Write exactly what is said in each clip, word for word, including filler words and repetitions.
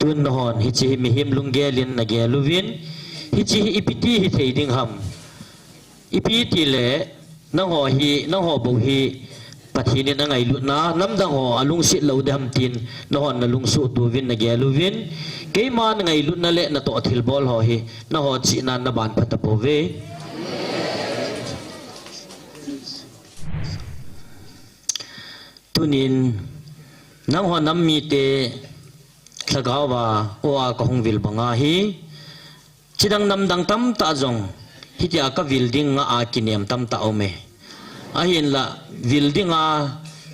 Tun nahon hiche hi mihem lunggel in nagel uvin, hiche hi ipi ti hithei ding ham? Ipi tile, nangho hi, nangho bou hi, Pathen in angailutna, namdang ho alungset lou ding ham tin, nahon nalungset uvin nagel uvin, keiman ngailutna le natoh thilbol ho hi, nangho chihnan naban phat tapouve. Tunin, nangho nam mite, lhagao a, o a kahung vil banga hi, chidang namdang tamtah jong, hitia kavil ding nga a kinem tamtah aume. Ahinla, vil dinga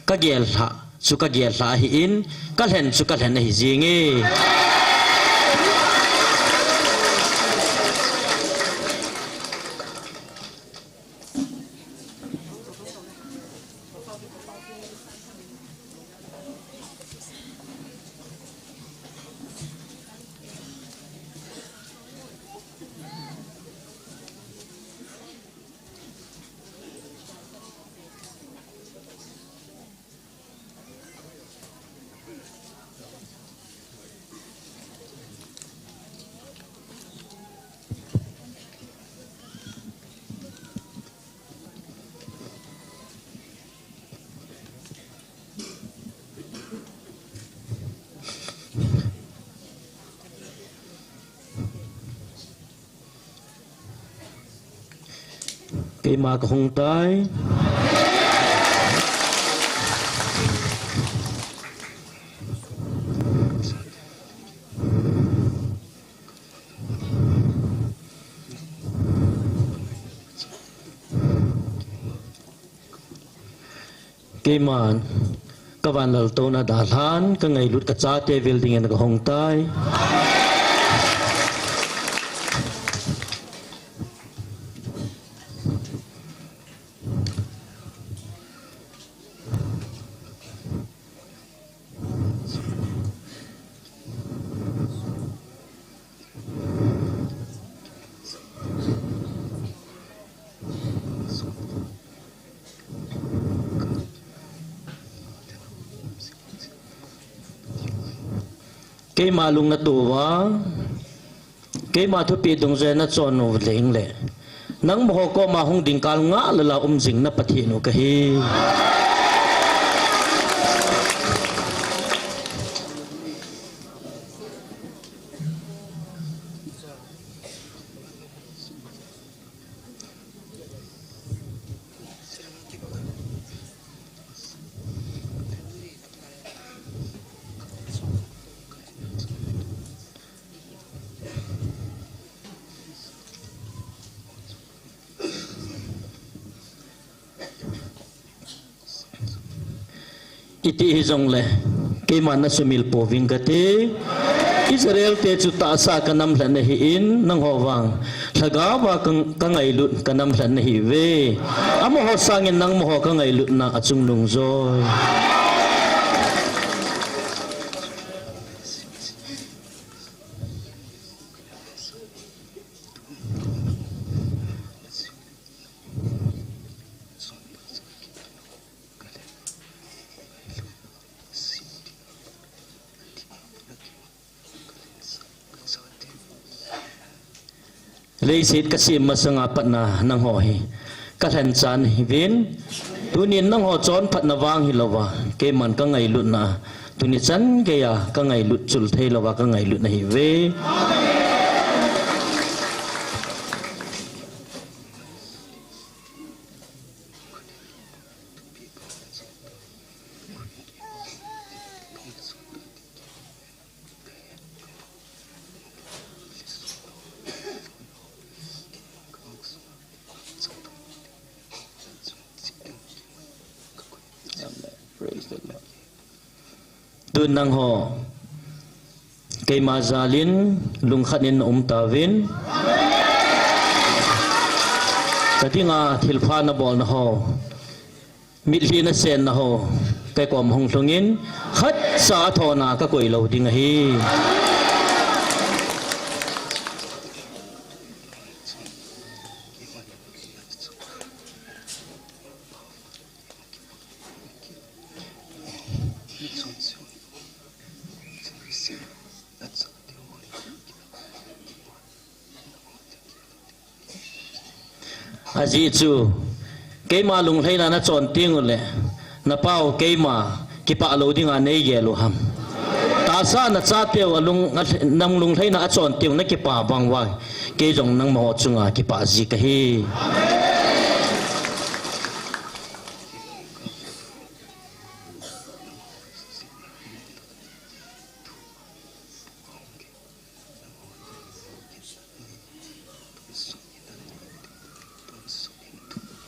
kagel lha, chu kagel lha ahin, kalhen chu kalhen ahi jinge. Keima kahung tai. Keiman, kavan laltouna dalhan, kangailut kachate vil dingin kahung tai. Keima lung natoh uva, keima thupeh dungjuiya nachon u leng le, nangma ho koma hung ding kal ngah lala um jing na Pathen u kahi. Iti hijongle, keiman nasumil pouving kate. Israel te chu tahsa kanam lheh na ahin, nangho vang lhagao a kang-, kangailut kanam lheh na ahiuve. Amaho sangin nangmaho kangailutna achungnung joi. Leiset kasem masanga patna nangho hi kalhen chan ahiuvin, tunin nangho chonphatna vang hilouva, keiman kangailutna, tuni chan geiya kangailut chul theilouva kangailutna ahiuve. Amen. Praise the Lord. Tun nangho, keima jalin lungkhat in naum tauvin. Kadinga thilpha nabolna ho, mitlhi nasenna ho, kei koma hung lhungin, khatcha athona kakoi lou ding ahi. Ajeh chu, keima lunglhaina nachon teng uleh, napau keima kipah lou dinga neigel u ham? Tahsa nachateu alung, nang lunglhaina achon teng nakipah bang uva, kei jong nangma ho chunga kipah ji kahi.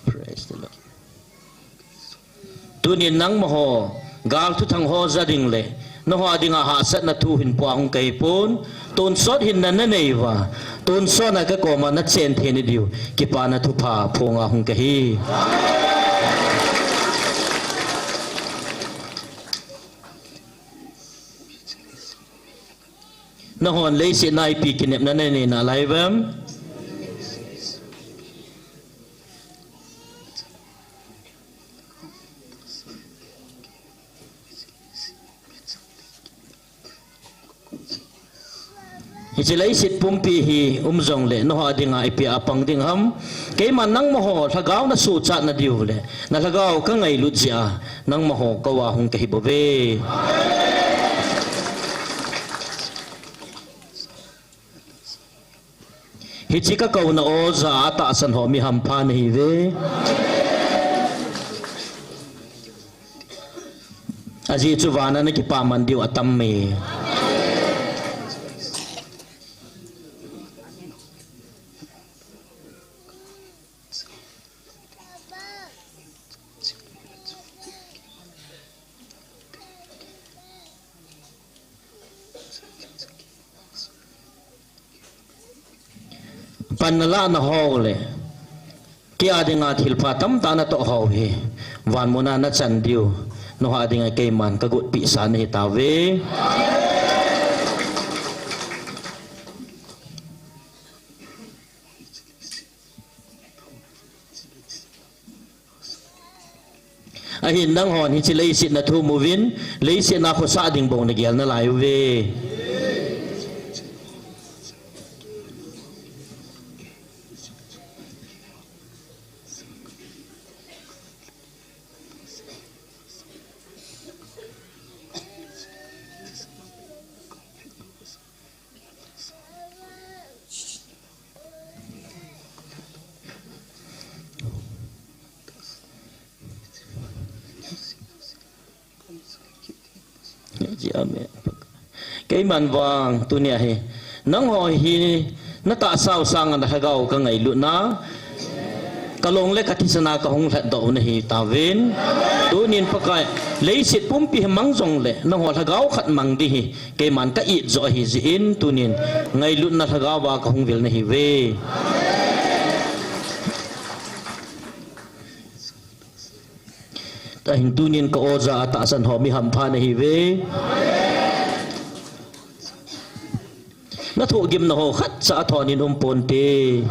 Praise the Lord. Tunin nangma ho, gal thuthang ho ja ding le, naho dinga hahsatna thu hin pua hung kahi pon, tonsot hinna nanei uva, tonsot a kakoma nachen thei na diu, kipana thupha phonga hung kahi. Nahon leiset a ipi kinepna nanei nalai uvem? Hiche leiset pumpi hi um jongle, naho dinga ipi a pang ding ham? Keima nangma ho lhagao nasuhchat na diu le, na lhagao kangailut jeh a, nangma ho kouva hung kahi bouve. Hiche kakouna oja a tahsan ho mi hampha nahiuve. Ajeh chu vana nakipaman diu atam e. Pan nalah na ho le, kei a dinga thilpha tamtah natoh ho hi, van muna nachan diu, naho dinga keiman kagotpeh sa nahi tauve. Ahin nanghon hiche leiset nathum uvin, leiset a khosah ding bou nagel nalai uve. Keiman vang tunia hi, nangho hi natahsau sanga na lhagao kangailutna, kalong le kathisana kahung lhatdoh u nahi tauvin. Tunin Pakai, leiset pumpi hi mang jongle, nangho lhagao khat mang ding hi, keiman ka-it joh ahi jeh in, tunin ngailutna lhagao a kahung vil nahiuve. Tahin tunin ka oja a tahsan ho mi hampha nahiuve. Nathohgimna ho khatcha athonin um ponte.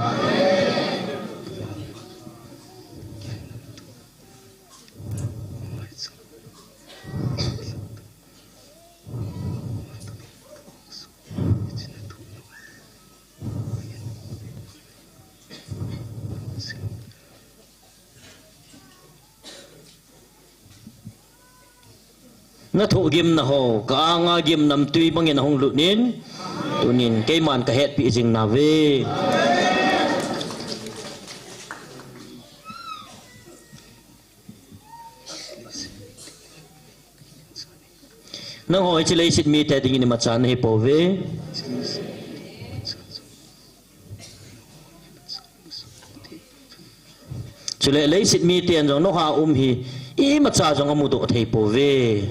Nathohgimna ho ka-anga gimnamtui bangin ahung lutnin, tunin keiman kahetpeh jing nauve. Nangho hiche leiset mite dingin imacha nahipouve. Chule leiset miten jong nangho a um hi imacha jong amudoh theipouve.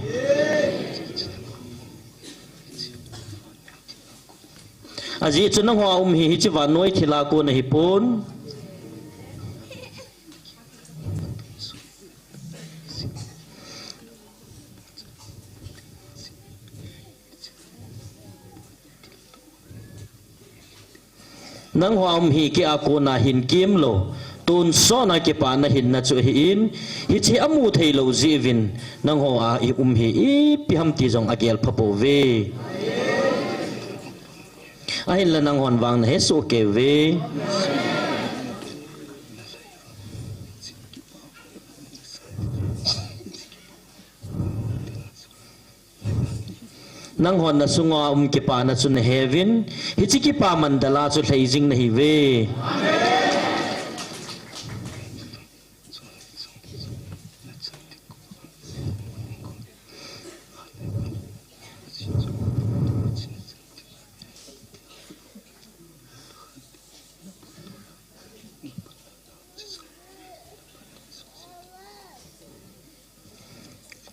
Ajeh chu nangho a um hi hiche vannoi thil'a kon ahipon. Nangho a um hi kei a kona hin kimlou, tonsot a kipana hinna chu ahin, hiche amu theilou jeh uvin, nangho a i um hi ipi ham ti jong agel phapouve. Ahinla nanghon vang nahesoh keiuve. Nanghon nasunga um kipana chu naheuvin, hiche kipa mandala chu lhei jing nahiuve.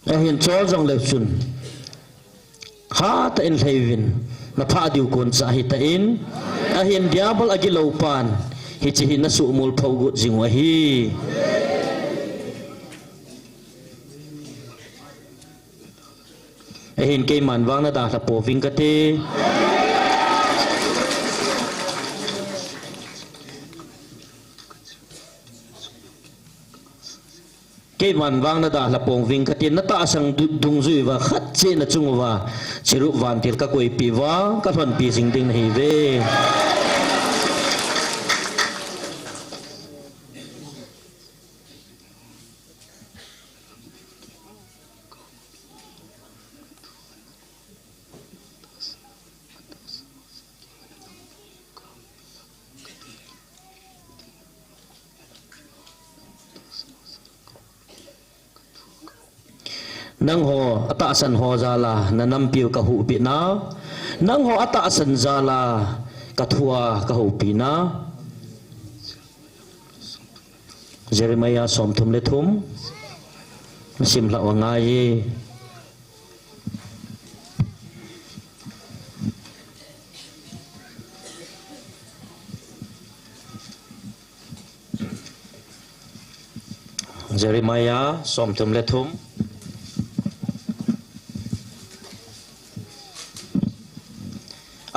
Ahin chol jongleu chun, hatah in lheiuvin, nathah diu kon cha ahitan, ahin diabol agilou pan, hiche hi nasuhmol phou got jing u ahi. Ahin keiman vang nadalha pouving kate. Keiman vang nadalha pouving kate, natahsan du-, dungjui uva, khat cheh nachung uva, Cherub vantil kakoipeh uva, kalhonpi jing ding nahiuve. Nangho atahsan ho jal a nanampiu kahuhpeh na, nangho atahsan jal a kathua kahoupeh na. Jeremiah somthum le thum. Sim lhah u angaiye. Jeremiah somthum le thum.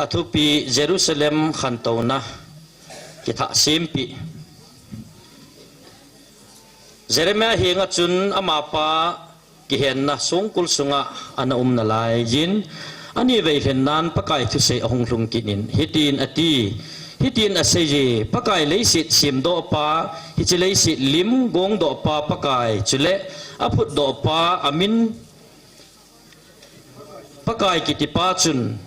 Athupi Jerusalem khantouna kithah sempeh. Jeremiah henga chun amapa kihenna songkul sunga ana um nalaiyin, ani veilhennan Pakai thusei ahung lhung kit in, hitin ati, hitin aseiye, Pakai leiset semdohpa, hiche leiset lim gongdohpa Pakai, chule aphutdohpa amin Pakai kitipa chun,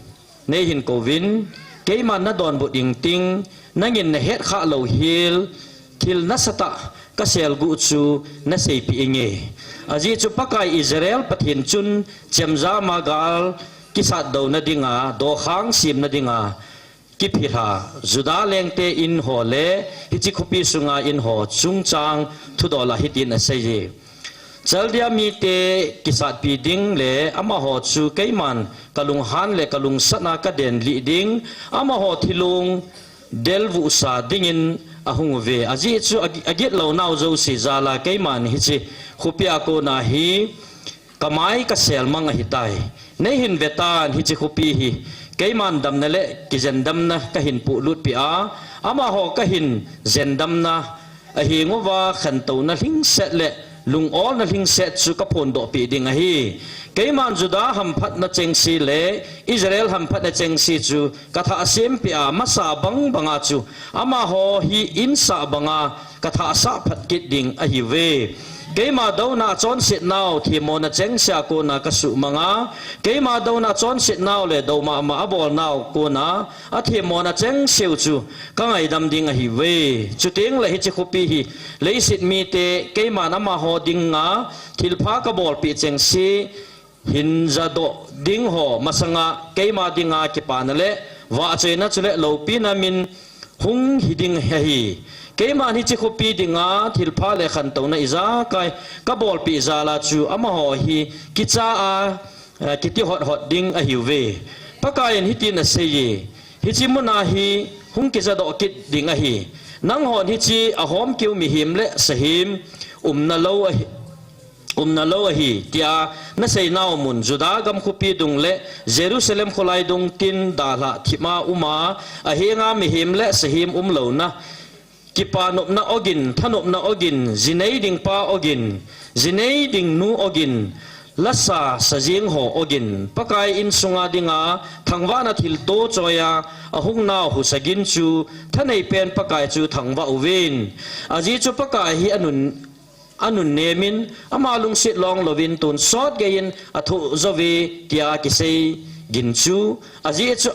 neihin kouvin, keiman nadonbut ingting, nangin nahetkhah louhel, thil nasatah kaselguh chu naseipeh inge. Ajeh chu Pakai Israel Pathen chun, chemjam a gal kisatdouna dinga, dokhang semna dinga, kiphilha, Judah lengte in ho le, hiche khopi sunga in ho chungchang thudol a hitin aseiye. Chaldea mite kisatpi ding le amaho chu keiman kalunghan le kalungsatna kadenlih ding, amaho thilong delvuhsa dingin ahung uve. Ajeh chu agi-, agitlounau jouse jal a keiman hiche khopia kona hi kamai kaselmang ahitai. Neihin vetan hiche khopi hi keiman damna le kijendamna kahin pohlutpeh a, amaho kahin jendamna ahenguva khantouna lhingset le lungolna lhingset chu kaphondohpeh ding ahi. Keiman Judah hamphatna chengse le Israel hamphatna chengse chu kathah sempeh a, masa bangbanga chu amaho hi insah banga kathahsah phat kit ding ahiuve. Keima douna achonsetnau themmona chengsea kona kasuhmanga, keima douna achonsetnau le dou mama abolnau kona athemmona chengseu chu kangaidam ding ahiuve. Chutengle hiche khopi hi leiset mite keiman amaho dinga thilpha kabolpeh chengse hin jadoh ding ho masanga keima dinga kipana le vahchoina chule loupina min hung hiding ahi. Keiman hiche khopi dinga thilpha le khantouna ijakai kabolpeh jal a chu amaho hi kicha a, eh, kiti hothot ding ahiuve. Pakaiyin hitin aseiye, hiche muna hi hung kijadoh kit ding ahi. Nanghon hiche ahomkeu mihem le sahem umna lou ahi, umna lou ahi, tia naseinau mun Judah gam khopi dung le Jerusalem kholai dung tin dalhah thipma uma, ahenga mihem le sahem umlouna, kipanopna ogin, thanopna ogin, jinei dingpa ogin, jinei dingnu ogin, lasa sajeng ho ogin, Pakai insunga dinga thangvahna thilto choiya ahungnau husa gin chu thaneipen Pakai chu thangvah uvin. Ajeh chu Pakai hi anun, anunnemin, ama lungset long louvin tonsot geiyin athoh jouve, tia kisei gin chu, ajeh chu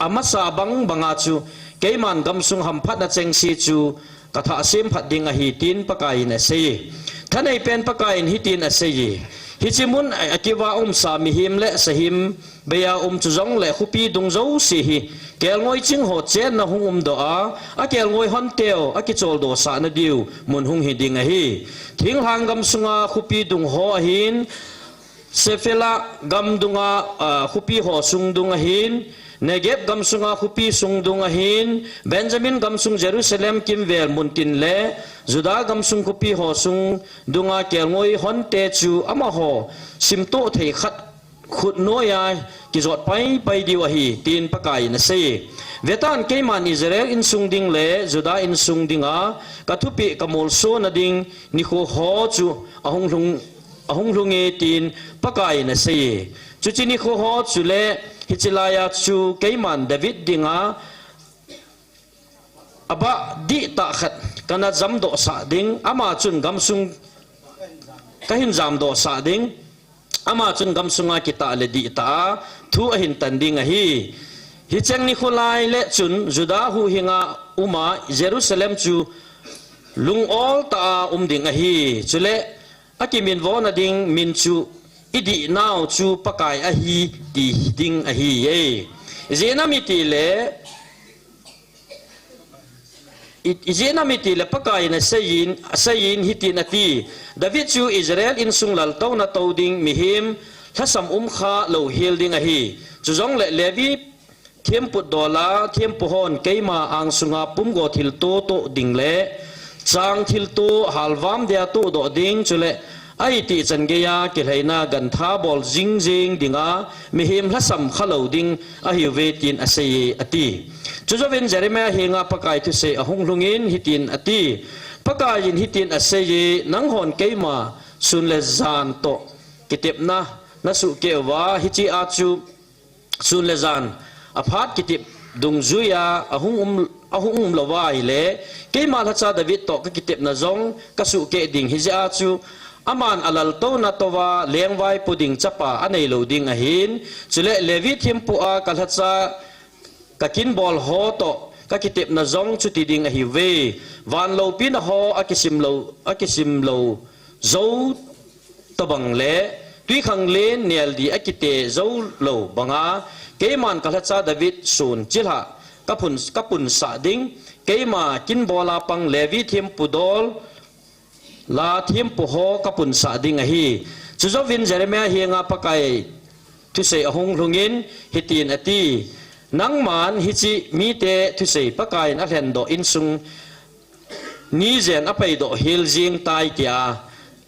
amasa bang banga chu, keiman gamsung hamphatna chengse chu kathah sem phat ding ahi, tin Pakaiyin asei. Thanei pen Pakaiyin hitin asei, hiche mun a, akiva umsa mihem le sahim beija um chu jongle khopi dung jouse hi kelngoi ching ho chenna hung umdoh a, akelngoi honteu akicholdo sahna diu mun hung hi ding ahi. Thinglhang gamsunga khopi dung ho ahin, Shephelah gam dunga, ah, khopi ho sung dung ahin, Negeb gamsunga khopi sung dung ahin, Benjamin gamsung Jerusalem kimvel muntin le Judah gamsung khopi ho sung dunga kelngoi honte chu amaho simtoh thei khat khut noiya kijot paipai diu ahi, tin Pakaiyin asei. Vetan, keiman Israel insung ding le Judah insung dinga kathupeh kamolsona ding nikho ho chu ahung lhung, ahung lhunge, tin Pakaiyin asei. Chuche nikho ho chule hiche laiya chu keiman David dinga abah dihtah khat kana jamdoh sah ding, ama chun gamsung kahin jamdoh sah ding, ama chun gamsunga kitah le dihtah a thu ahin tan ding ahi. Hicheng nikho lai le chun Judah huhhinga uma Jerusalem chu lungol tah a um ding ahi. Chule akiminvona ding min chu, "Idihnau chu Pakai ahi," ti ding ahiye. Ijeh inem itile, i, ijeh inem itile Pakaiyin aseiyin, aseiyin hitin ati, David chu Israel insung laltouna tou ding mihem lhasam umkha louhel ding ahi. Chujongle Levi thempu dola thempu hon keima angsunga pumgo thilto toh ding le chang thilto halvam dia tohdoh ding, chule aitih chan geiya kilhaina gantha bol jingjing dinga mihem lhasam khalou ding ahiuve, tin aseiye, ati. Chujouvin Jeremiah henga Pakai thusei ahung lhungin hitin ati, Pakaiyin hitin aseiye, nanghon keima sun le jan toh kitepna nasuhkeh uva, hichea chu sun le jan aphat kitep dungjuiya ahung um, ahung umlouva ahile, keima lhacha David toh kakitepna jong kasuhkeh ding, hijeh a chu aman alaltouna touva lengvaipo ding chapa aneilou ding ahin, chule Levi thempu a kalhacha kakinbol ho toh kakitepna jong chuti ding ahiuve. Van loupina ho akisimlou, akisimlou jou tobang le twikhanglen neldi akite joulou banga, keiman kalhacha David sun chilhah kapun, kapunsah ding, keima kinbola pang Levi thempu dola thempu ho kapunsah ding ahi. Chujouvin Jeremiah henga Pakai thusei ahung lhungin hitin ati, nangman hiche mite thusei Pakaiyin alhendoh insung nijen apeidoh hel jeng tai tia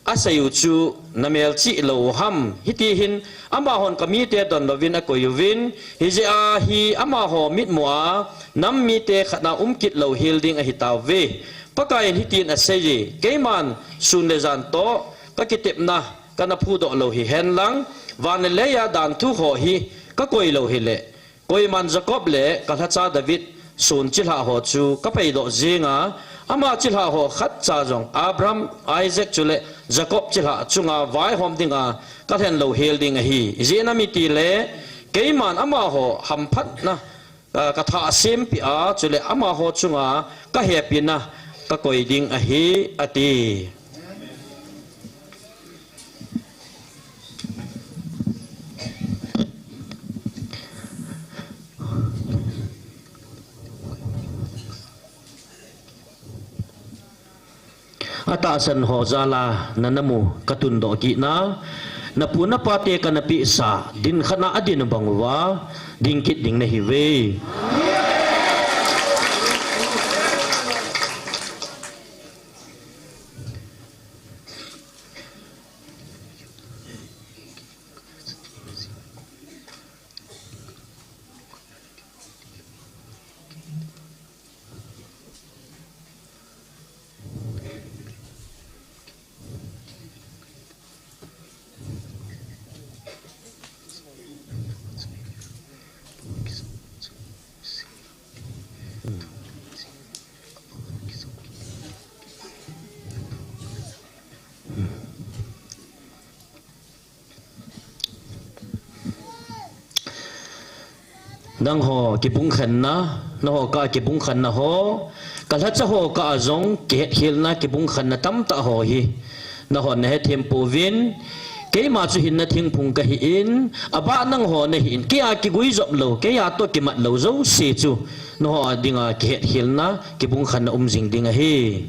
aseiu chu namelchih lou ham? Hitihin amahon kamite donlouvin akoiuvin, hijeh a hi amaho mitmua nam mite khatna umkit louhel ding ahitauve. Pakaiyin hitin aseiye, keiman sun le jan toh kakitepna kana phudoh lou hihenlang, van le leiya danthu ho hi kakoi lou hile, koiman Jacob le kalhacha David sun chilhah ho chu kapeidoh jenga, ama chilhah ho khatcha jong Abraham, Isaac chule Jacob chilhah chunga vaihom dinga kalhen louhel ding ahi. Ijeh inem itile, keiman amaho hamphatna, ah, kathah sempeh a, chule amaho chunga kahepina kakoi ding ahi, ati. Atahsan ho jala nanamu katundoh kitna, napu napate kanapehsa, din khatna adin bang uva dingkit ding nahiuve. Nangho kibungkhenna, nangho kah a kibungkhenna ho, ka lhacha ho kah a jong kihetkhelna kibungkhenna tamtah ho hi nangho nahethem pouvin, keima chu hinna thingphung kahin, abah nangho nahin, kei a kiguijop lou, kei a toh kimat lou jouse chu nangho a dinga kihetkhelna, kibungkhenna um jing ding ahi.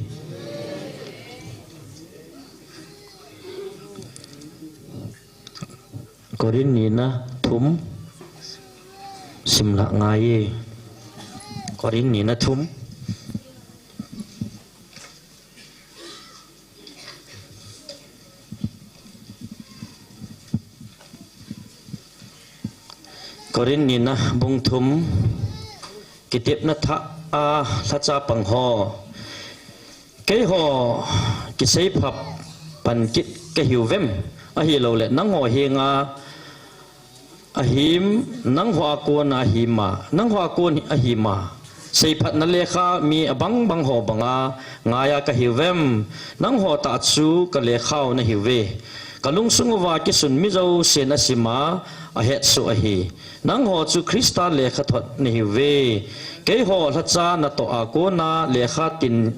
Korin nina thum, simlah ngai e. Korin nina thum. Korin nina bung thum. Kitepna thah a lhacha pang ho, keiho kiseiphat pan kit kahiuvem? Ahilouleh nangho henga ahim, nangho a kona ahima, nangho a kon ahima seiphatna lekha mi abang bang ho banga ngaiya kahiuvem? Nangho tah chu kalekhau nahiuve. Kalungsung uva kisun mi jousen asima ahetsoh ahi. Nangho chu Christa lekhathot nahiuve. Keiho lhacha natoh a kona lekha tin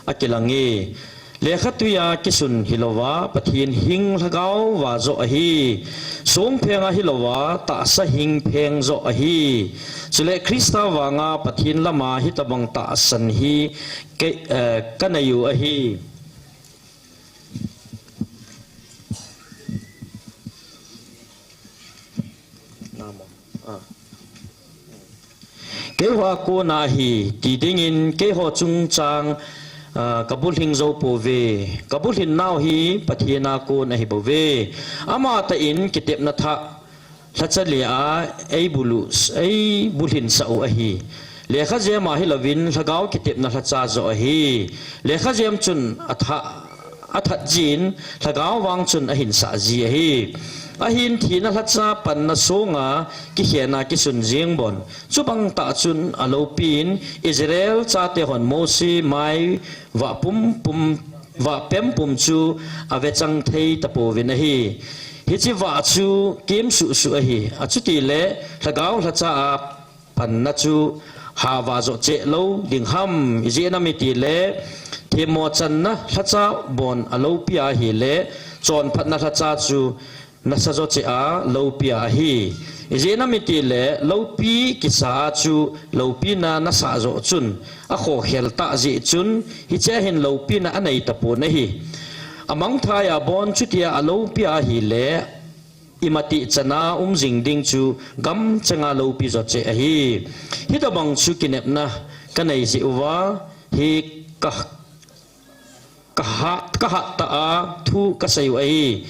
akilange. Lekhatwi a kisun hilouva, Pathen hing lhagao va joh ahi. Songpheng a hilouva, tahsa hing pheng joh ahi. Chule Christa vanga Pathen lama hitobang tahsan hi ke, eh, kanei u ahi. Keiho a kona ahi ti dingin keiho chungchang, ah, kabulhing jou pouve. Kabulhin nau hi Pathen a kon ahi bouve. Amatah in kitepna thah lhacha le a eibulu, eibulhin sah u ahi. Lekha jem a hilouvin lhagao kitepna lhacha joh ahi. Lekha jem chun atha, athat jin, lhagao vang chun ahinsah ji ahi. Ahin thina lhacha panna songa kikhen a kisun jeng bon, chubang tah chun aloupin Israel chate hon Mosi mai vah pumpum, vah pempum chu avechang thei tapouvin ahi. Hiche vah chu kem suhsuh ahi. Achutile lhagao lhacha a panna chu hava joh cheh lou ding ham? Ijeh inem itile themmo channa lhacha bon aloupi ahile, chonphatna lhacha chu nasa joh cheh a loupi ahi. Ijeh inem itile loupi kisa a chu loupina nasah joh chun akhokhel tah jeh chun hichea hin loupina anei tapon ahi. Amangthai a bon chutia aloupi ahile, imatih chana um jing ding chu gamchenga loupi joh cheh ahi. Hitobang chu kinepna kanei jeh uva hi ka, kahat, kahat tah a thu kasei u ahi.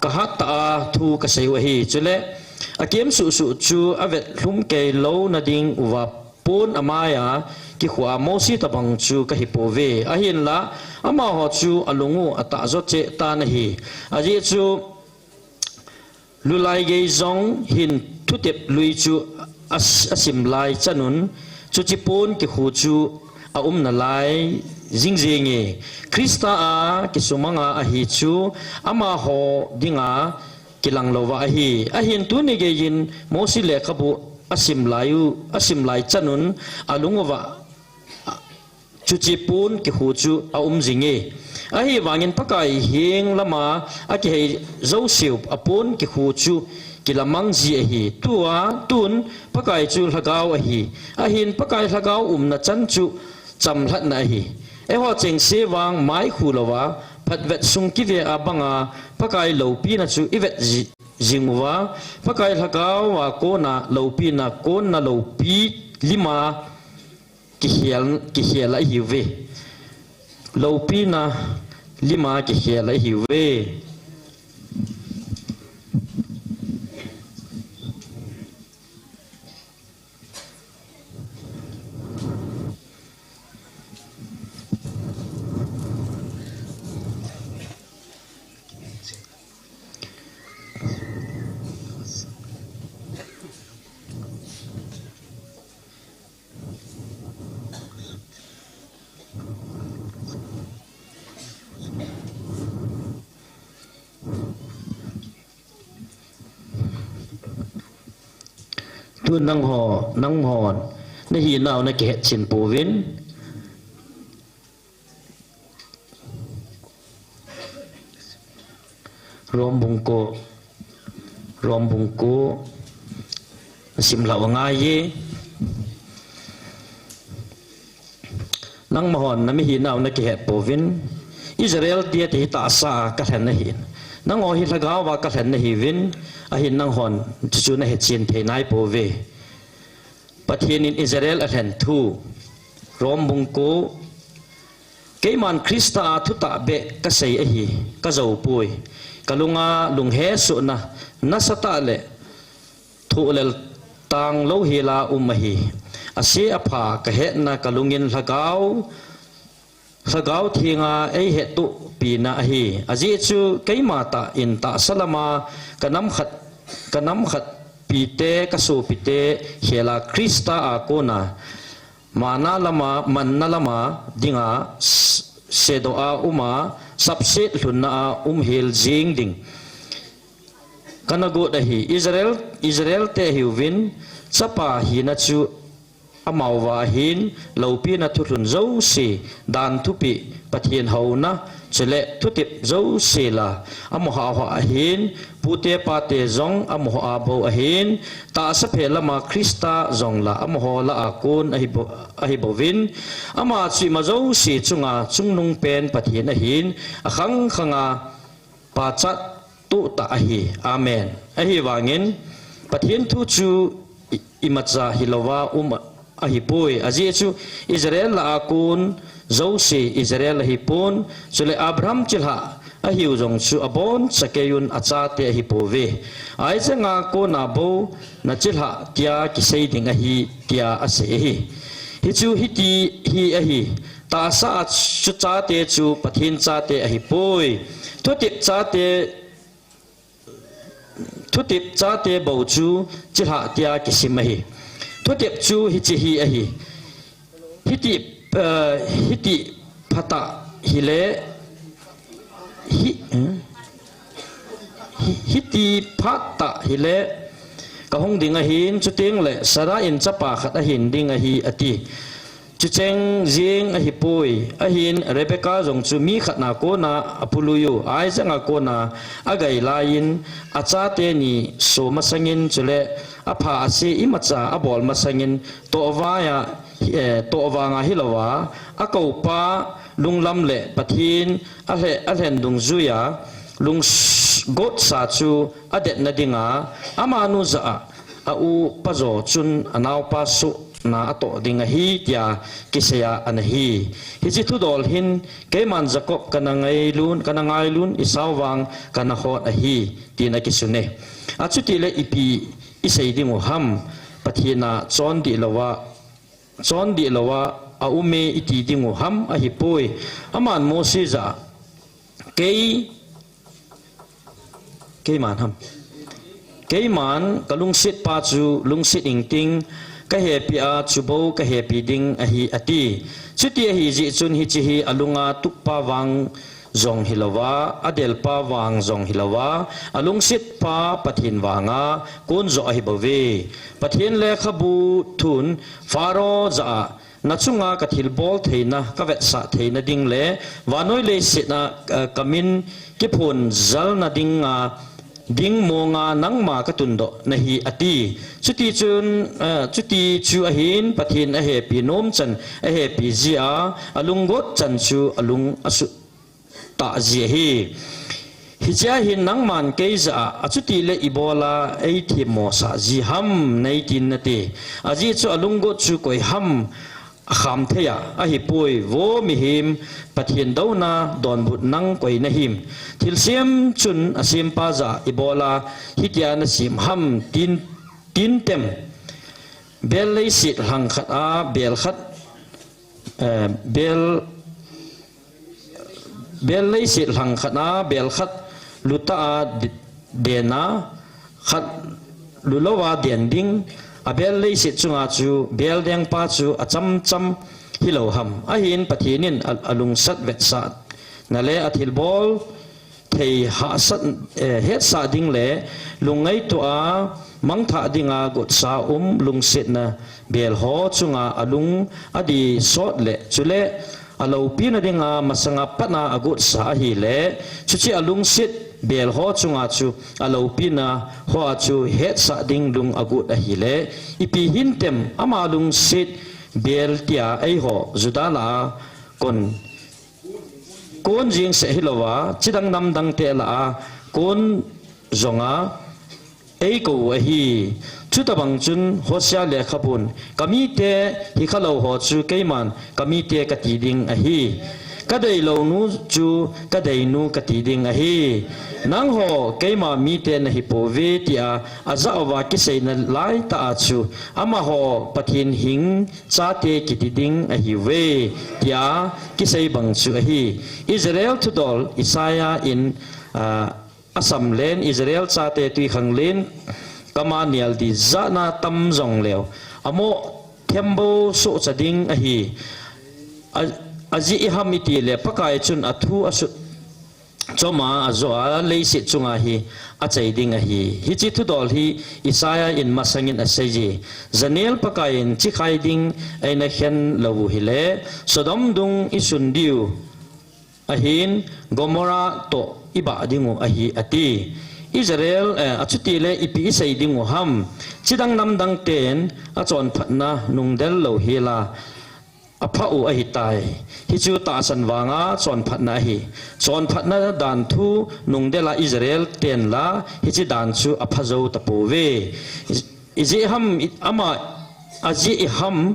Kahat tah a thu kasei u ahi. Chule akem suhsuh chu avet lhum kei louna ding uva pon amaiya kikhu a Mosi tobang chu kahi pouve. Ahinla amaho chu alung u atah joh cheh tan ahi. Ajeh chu lulai gei jong hin thutep lui chu as-, asim lai chanun, chuche pon kikhu chu aum nalai jingjinge. Christa a kisumanga ahi chu amaho dinga kilang louva ahi. Ahin tuni geiyin Mosi lekhabu asim lai u, asim lai chanun alung uva chuche pon kikhu chu aum jinge. Ahivangin Pakai heng lama akihei jouseu apon kikhu chu kilamang ji ahi. Tua, tun Pakai chu lhagao ahi. Ahin Pakai lhagao umna chan chu chamlhatna ahi. Eiho chengse vang maikhu louva phatvet sung kive a banga Pakai loupina chu ivet ji-, jing uva, Pakai lhagao a kona loupina konna loupi lima kikhel, kikhel ahiuve. Loupina lima kikhel ahiuve. Tu nangho, nanghon nahinau nakihetchen pouvin. Rom bung ko, Rom bung ko, simlou angaiye. Nangmahon namihinau nakihet pouvin, Israel tia ti hi tahsa a kalhen nahin. Nangho hi lhagaova kalhen nahiuvin, ahin nanghon chuchu nahetchen thei naipouve. Pathen in Israel alhen thu, Rom bung ko, keiman Christa a thutah beh kasei ahi, kajoupoi. Kalunga lunghesohna, nasatah le thohlel tang louhela um ahi. Ase apha kahetna kalungin lhagao, lhagao thenga eihettohpina ahi. Ajeh chu keima tah in tahsa lama kanamkhat, kanamkhatpite, kasopite khela Christa a kona, mana lama, manna lama dinga, s-, sedoh a uma, sapset lhunna a umhel jeng ding kanagot ahi. Israel, Israel te ahiuvin, chapa hina chu amauva ahin, loupina thulhun jouse, dan thupeh, Pathen houna, chule thutep jouse la amu hahsa ahin, pute pate jong amu hahsa bou ahin, tahsa phe lama Christa jong la amu ho lah a kon ahi bo-, ahi bouvin, ama chu ima jouse chunga chungnungpen Pathen ahin, akhang khanga pachat toh tah ahi. Amen. Ahivangin, Pathen thu chu i-, imacha hilouva um ahipoi. Ajeh chu Israel lah a kon jouse Israel ahipon, chule Abraham chilhah ahiu jong chu aboncha keiun achate ahipouve. Isaac a kona bou nachilhah tia kisei ding ahi, tia asei ahi. Hichu hiti hi ahi. Tahsa a chu chate chu Pathen chate ahipoi. Thutep chate, thutep chate bou chu chilhah tia kisim ahi. Thutep chu hiche hi ahi. Hiti, eh, hiti phatah hile, hi, eh? Hi-, hiti phatah hile, kahung ding ahin, chutengle Sarah in chapa khat ahin ding ahi, ati. Chucheng jeng ahipoi, ahin Rebecca jong chu mi khatna kona apului u, Isaac a kona agai laiyin, achate ni so masangin chule apha ase imacha abol masangin, tohvanga, eh, tohvanga hilouva, akoupa lunglam le Pathen alhe-, alhen dungjuiya, lung s-, gotsa chu adetna dinga, amanu jah a, a upa jo chun anaopa sohna atoh ding ahi, tia kiseiya anahi. Hiche thudol hin, keiman Jacob kana ngailun, kana ngailun, Esau vang kana hot ahi, tin akisune. Achutile ipi isei dingu ham, Pathen a chondih louva, chondih louva aume iti dingu ham ahipoi. Aman Mose jah a, kei, keiman ham. Keiman kalungsetpa chu lungset ingting, kahepi a chubou kahepi ding ahi, ati. Chuti ahijeh chun hiche hi alunga tukpa vang jong hilouva, adelpa vang jong hilouva, alungsetpa Pathen vanga kon joh ahibouve. Pathen lekhabu thun, Pharaoh jah a, nachunga kathilbol theina, kavetsah theina ding le, vannoi leiset a, eh, kamin kiphon jalna dinga, ding monga nangma katundoh nahi, ati. Chuti chun, eh, chuti chu ahin Pathen ahepi nomchan ahepi jia, alunggot chan chu alung asu tah ji ahi. Hichea hin nangman kei jah a, achutile ibola eithemmosah ji ham neitin nate. Ajeh chu alunggot chu koi ham akham theiya ahipoi, vo mihem, Pathen douna donbut nang koi nahim. Thilsem chun asempa jah a ibola hitia nasem ham tin, tin tem. Bel leiset lhang khat a bel khat, eh, bel Bel leiset lhang khat a bel khat lutah a de-, den a, khat lulouva den ding, abel leiset chunga chu bel dengpa chu achamcham hilou ham. Ahin Pathen in a, alungsat vetsahna le athilbol thei hahsat, eh, hetsah ding le lungngaito a mangthah dinga gotsa um lungsetna bel ho chunga alung adi sot le, chule aloupina dinga masanga patna agotsa ahile, chuche alungset bel ho chunga chu aloupina hoa chu hetsah ding lung agot ahile, ipi hintem ama lungset bel tia eiho Juda lah a kon kon jing seh hilouva, chidang namdang te lah a kon jonga eikou u ahi. Chutabang chun Hosea lekhabun, kamite hikhalou ho chu keiman kamite kati ding ahi. Kadeilou nu chu kadeinu kati ding ahi. Nangho keima mite nahipouve tia ajah uva kiseina laitah a chu amaho Pathen hing chate kiti ding ahiuve, tia kisei bang chu ahi. Israel thudol Isaiah in, ah, asamlen Israel chate twikhanglen kama nial di jana tam jongleu, amoh thembo sohcha ding ahi. A, ajeh iham itile Pakai chun athu asut choma ajoa leiset chunga hi achai ding ahi. Hiche thudol hi Isaiah in masangin aseije. Janel Pakai in chikhai ding eina khen lou u hile, Sodom dung isun diu ahin, Gomorrah toh ibah ding u ahi ati. Israel, eh, achutile ipi isei ding u ham? Chidang namdang ten achonphatna nungdel lou hela apha u ahitai. Hichu tahsan vanga chonphatna ahi. Chonphatna dan thu nungdela Israel tenla hiche dan chu apha jou tapouve. Ijeh ham i-, ama, ajeh iham,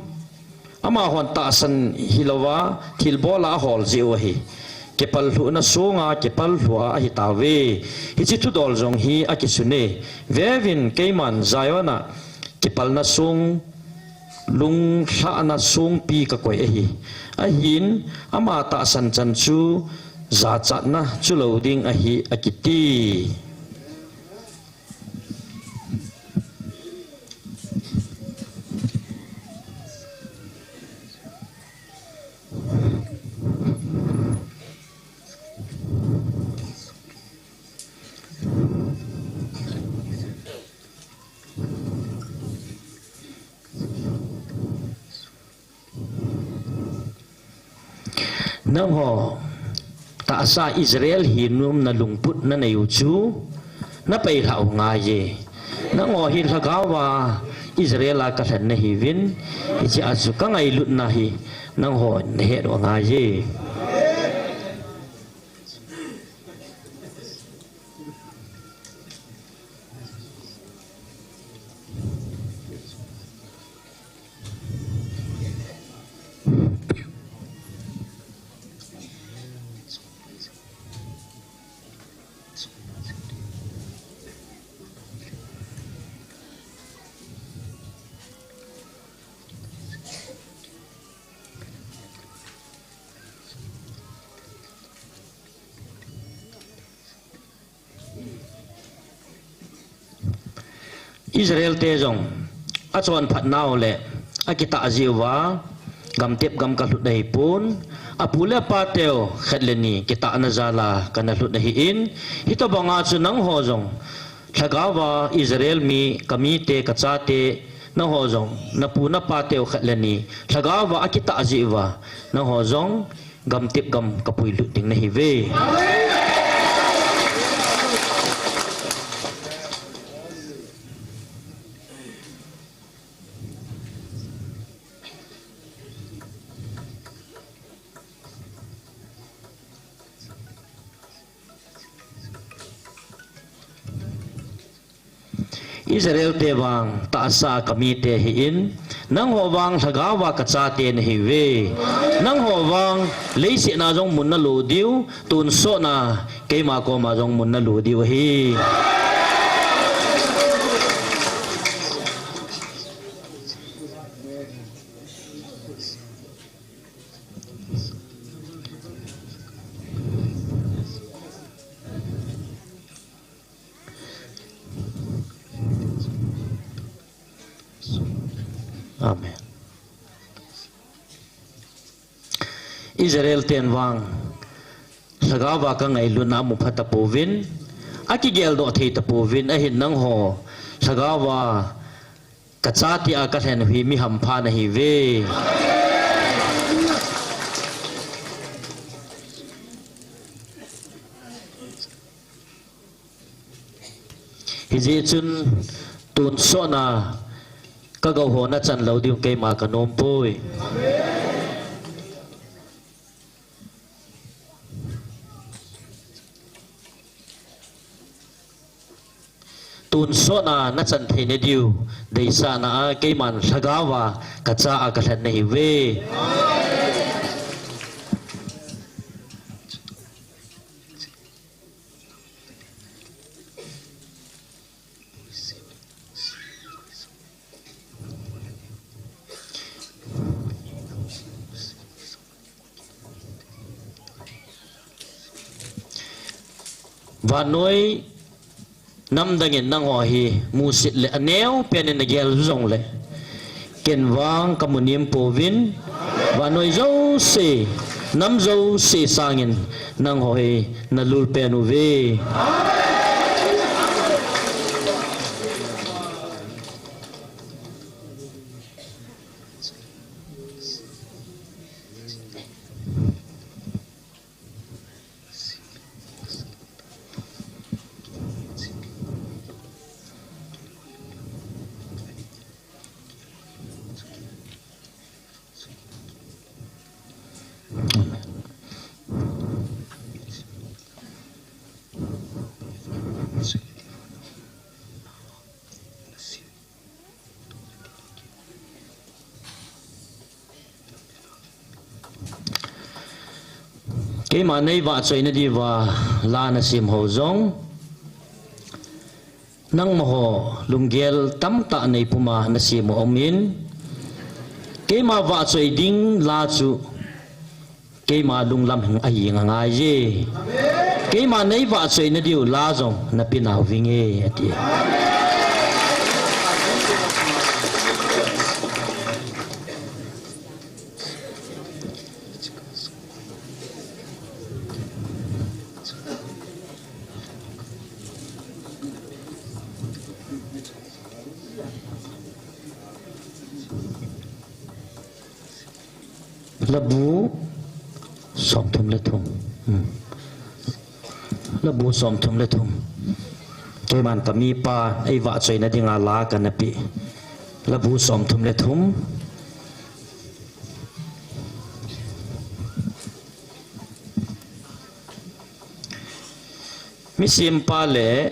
amahon tahsan hilouva thilbola ahol jeh u ahi. Kipal lhuhna songa kipal lhua ahitauve. Hiche thudol jong hi akisune. Veuvin, keiman Zion a kipalna song, lunglhahna songpi kakoi ahi. Ahin, ama tahsan chan chu jachatna chulou ding ahi akiti. Nangho tahsa Israel hi nomna lungput nanei u chu napeilhah u ngaiye. Nangho hi lhagaova Israel a kalhen nahiuvin, hichea chu kangailutna hi nangho nahet u ngaiye. Israel te jong achonphatnau le akitah jeh uva gamtep gam kalhut ahipon, apu le apateu khat le ni kitahna jal'a kana lhut ahin, hitobanga chu nangho jong lhagaova Israel mi kamite kachate nangho jong napu napateu khat le ni lhagaova akitah jeh uva nangho jong gamtep gam kapuilut ding nahiuve. Israel te vang tahsa kamite ahin, nangho vang lhagaova kachate nahiuve. Nangho vang leiset a jong mun nalo diu, tonsot a keima koma jong mun nalo diu ahi. Amen. Israel ten vang lhagaova kangailutna amu phatapouvin, akigeldoh theitapouvin, ahin nangho lhagao a kachate a kalhen u hi mi hampha nahiuve. Hijeh chun tonsot a kagou ho nachan lou diu keima kanom poi. Tonsot a nachan theina diu deisahna a keiman lhagao a kacha a kalhen nahiuve. Vannoi namdang in nangho hi musit le aneo pen in nagel jongle, ken vang kamunem pouvin, vannoi jouse, nam jouse sangin nangho hi nalul pen uve. Keima neivahchoina diuva la nasem ho jong, nangma ho lunggel tamtah neipuma nasem u aumin, keima vahchoi ding la chu keima lunglam hing ahi ngaiye. Keima neivahchoina diu la jong napeh nauvinge, ati. Labu somthum le thum. Hmm. Labu somthum le thum. Keiman kamipa eivahchoina dinga la kanapeh. Labu somthum le thum. Misempa le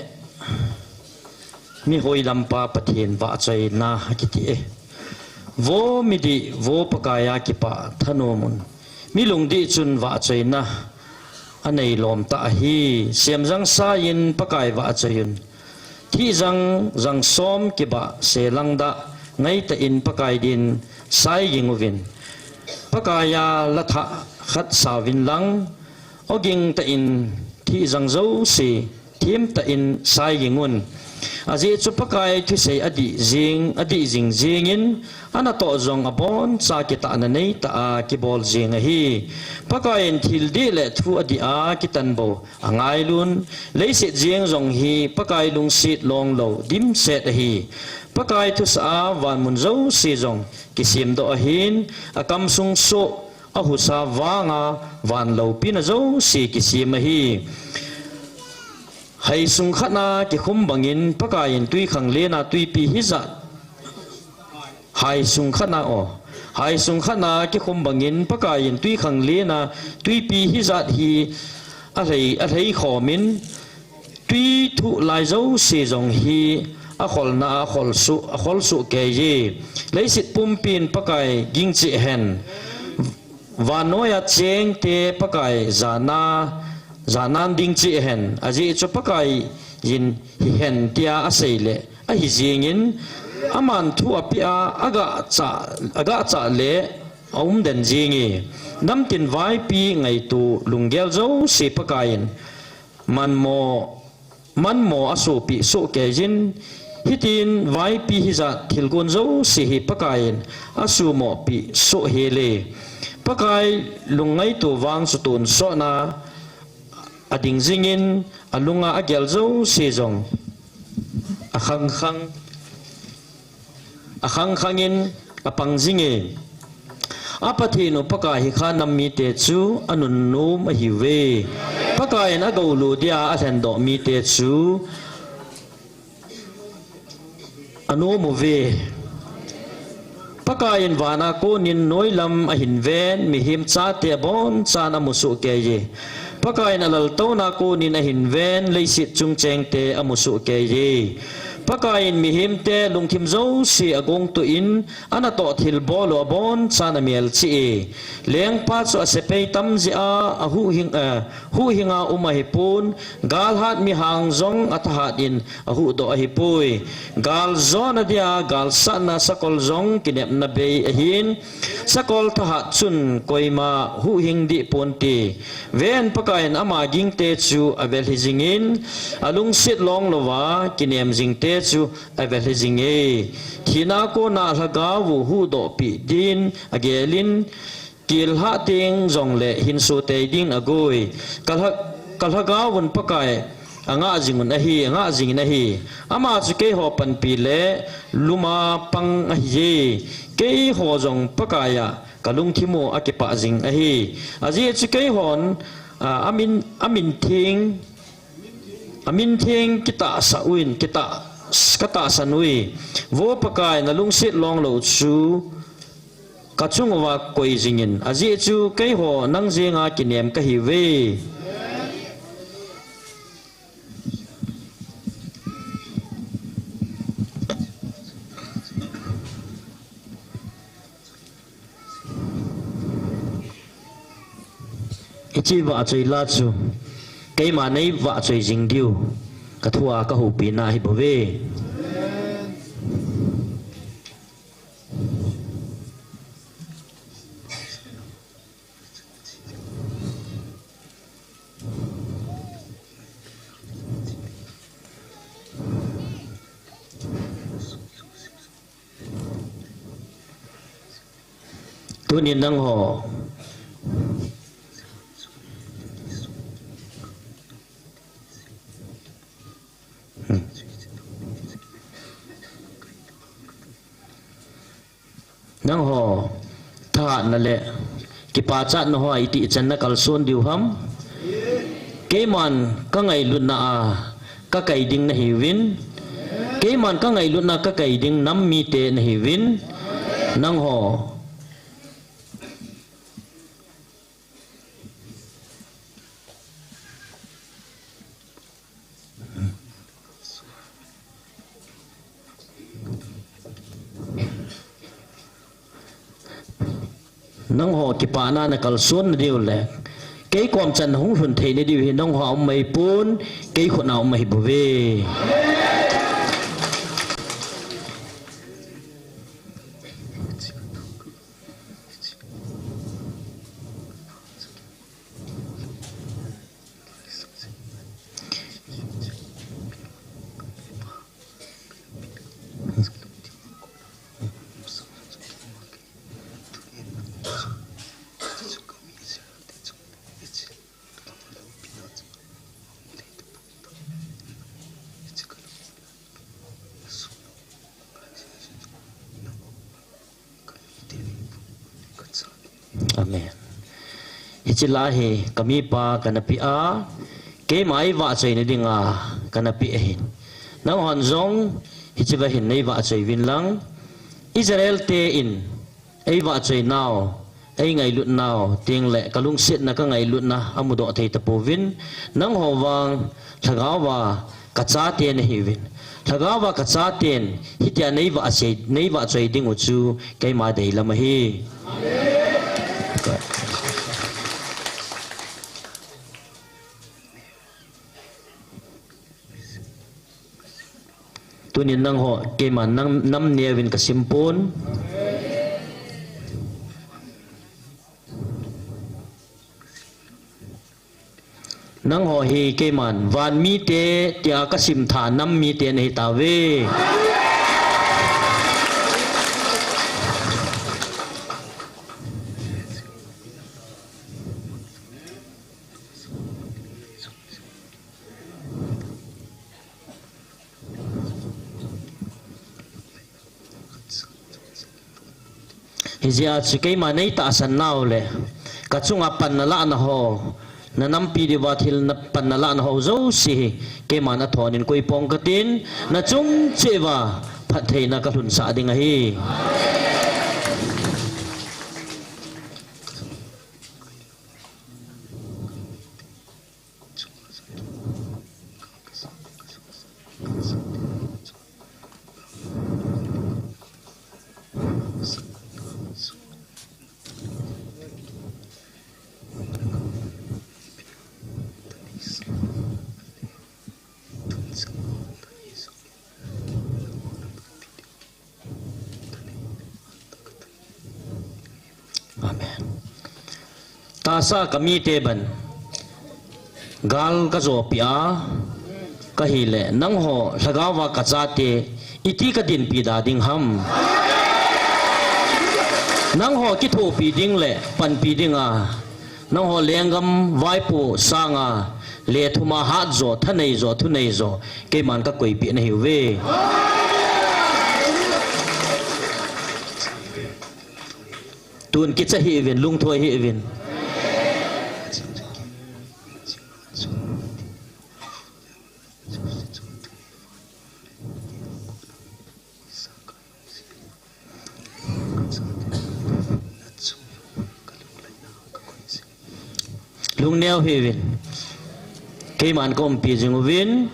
mihoilampa Pathen vahchoina akiti e. Vo midih, vo Pakaiya kipah thanom un. Mi lungdih chun vahchoina aneilom tah ahi. Semjang saiyin Pakai vahchoi un. Thihjang, jang som kibah selang dah, ngaitah in Pakai din saiging uvin. Pakaiya lathah khat sauvin lang, oging tah in thihjang jouse themtah in saiging un. Ajeh chu Pakai thusei adih jing, adih jing jingin, anatoh jong aboncha kitahna neitah a kibol jing ahi. Pakai in thil dih le thu adih a kitan bou angailun, leiset jeng jong hi Pakai lungset longlou dimset ahi. Pakai thusah a vanmun jouse jong kisemdoh ahin, akamsung soh, ahusa vanga van loupina jouse kisem ahi. Haisung khatna kikhum bangin Pakai in twikhanglen a twipi hijat Haisung khatna o. Haisung khatna kikhum bangin Pakai in twikhanglen a twipi hijat hi alhei, alhei khomin, twi thuh lai jouse jong hi akholna a akholsuh, akholsuh keiye. Leiset pumpin Pakai gingcheh hen. Vannoiya chengte Pakai jana, janan dingcheh hen. Ajeh chu Pakai in hihen tia asei le ahi jingin, aman thu apeh a, agahcha, agahcha le aumden jinge. Namtin vaipi ngaito lunggel jouse Pakai in manmo, manmo asopeh soh keiyin, hitin vaipi hijat thilgon jouse hi Pakai in asumohpeh soh hel e. Pakai lungngaito vang chu tonsot a ading jingin, alunga agel jouse jong Khang khang, a khang khang in a pang jing e. A Pathen u Pakai hi kha nam mite chu a nunnom ahiuve. Pakai in a gou lu dia a lhendoh mite chu a nom uve. Pakai in vana konin noilam a hin ven, mihem chate abonchan a musoh kei e. Pakai in a laltouna konin a hin ven, leiset chung chengte a musoh kei e. Pakai in mihemte lungthim jouse a gongtoh in, a natoh thilbol u abonchan a melchih e. Lengpa chu a sepai tam jeh a, a huhhing, eh, huhhing a um ahipon, galhat mihang jong a thahat in a huhdoh ahipoi. Galjona dia galsatna sakol jong kinepna bei ahin, sakol thahat chun koima huhhing dih ponte. Ven, Pakai in ama gingte chu a velhi jingin, a lungset long louva kinem jingte chu a velhi jing e. Thina kona lhagao u huhdohpeh din a gelin, kel hah teng jongle hinso tei din a goi. Ka lha-, ka lhagao un Pakai a ngah jing un ahi, a ngah jingin ahi. Ama chu keiho panpi le luma pang ahi e. Keiho jong Pakai a ka lungthim u a kipah jing ahi. Ajeh chu keihon, a, a min, a min theng, a min theng kitahsah uin, kitah, ka tahsan ui. Vo Pakai, na lungset long lou chu ka chung uva koi jingin. Ajeh chu keiho nang jenga kinem kahiuve. Hiche vahchoi la chu keima nei vahchoi jing diu ka thua ka houpi na ahi bouve. Tunin nangho. Hmm. Nangho thahatna le kipachatna ho a itih chan na kalson diu ham? Keiman ka ngailutna a ka kai ding nahiuvin. Keiman ka ngailutna ka kai ding nam mite nahiuvin. Nangho. Nangho kipana na kalson na diu le, kei kom chan hung lhun thei na diu hi nangho a um mai pon, kei khut a um ahi bouve. Amen. Hiche la hi ka mipa kana pe a, keima ei vahchoi na dinga kana pe ahin. Nanghon jong hiche va hin nei vahchoi uvin lang. Israel te in ei vahchoi nau, ei ngailut nau, teng le ka lungsetna ka ngailutna a mudoh thei tapouvin, nangho vang lhagao va ka chate nahiuvin. Lhagao va ka chaten hitia nei vahchoi, nei vahchoi ding u chu keima deilam ahi. Tunin nangho, keiman nang nam neuvin ka simpon. Nangho hi keiman van mite tia ka simtha nam mite nahi tauve. Hijeh a chu keima nei tahsan nau le, kachunga panna lahna ho, na nampi diuva thil na panna lahna ho jouse hi, keima na thon in koi pong katin, na chung cheh uva, phattheina ka lhunsah ding ahi. Amen. Tahsa ka mite ban gal ka jopi a, ka hile, nangho lhagao va ka chate, iti ka dinpi da ding ham? Nangho kithopi ding le panpi ding a, nangho lenggam vaipo sanga, le thuma hat jo, thanei jo, thunei jo, keiman ka koipi nahiuve. Tun kicha hih uvin, lungthoi hih uvin. Lungneo hih uvin. Keiman ka umpi jing uvin.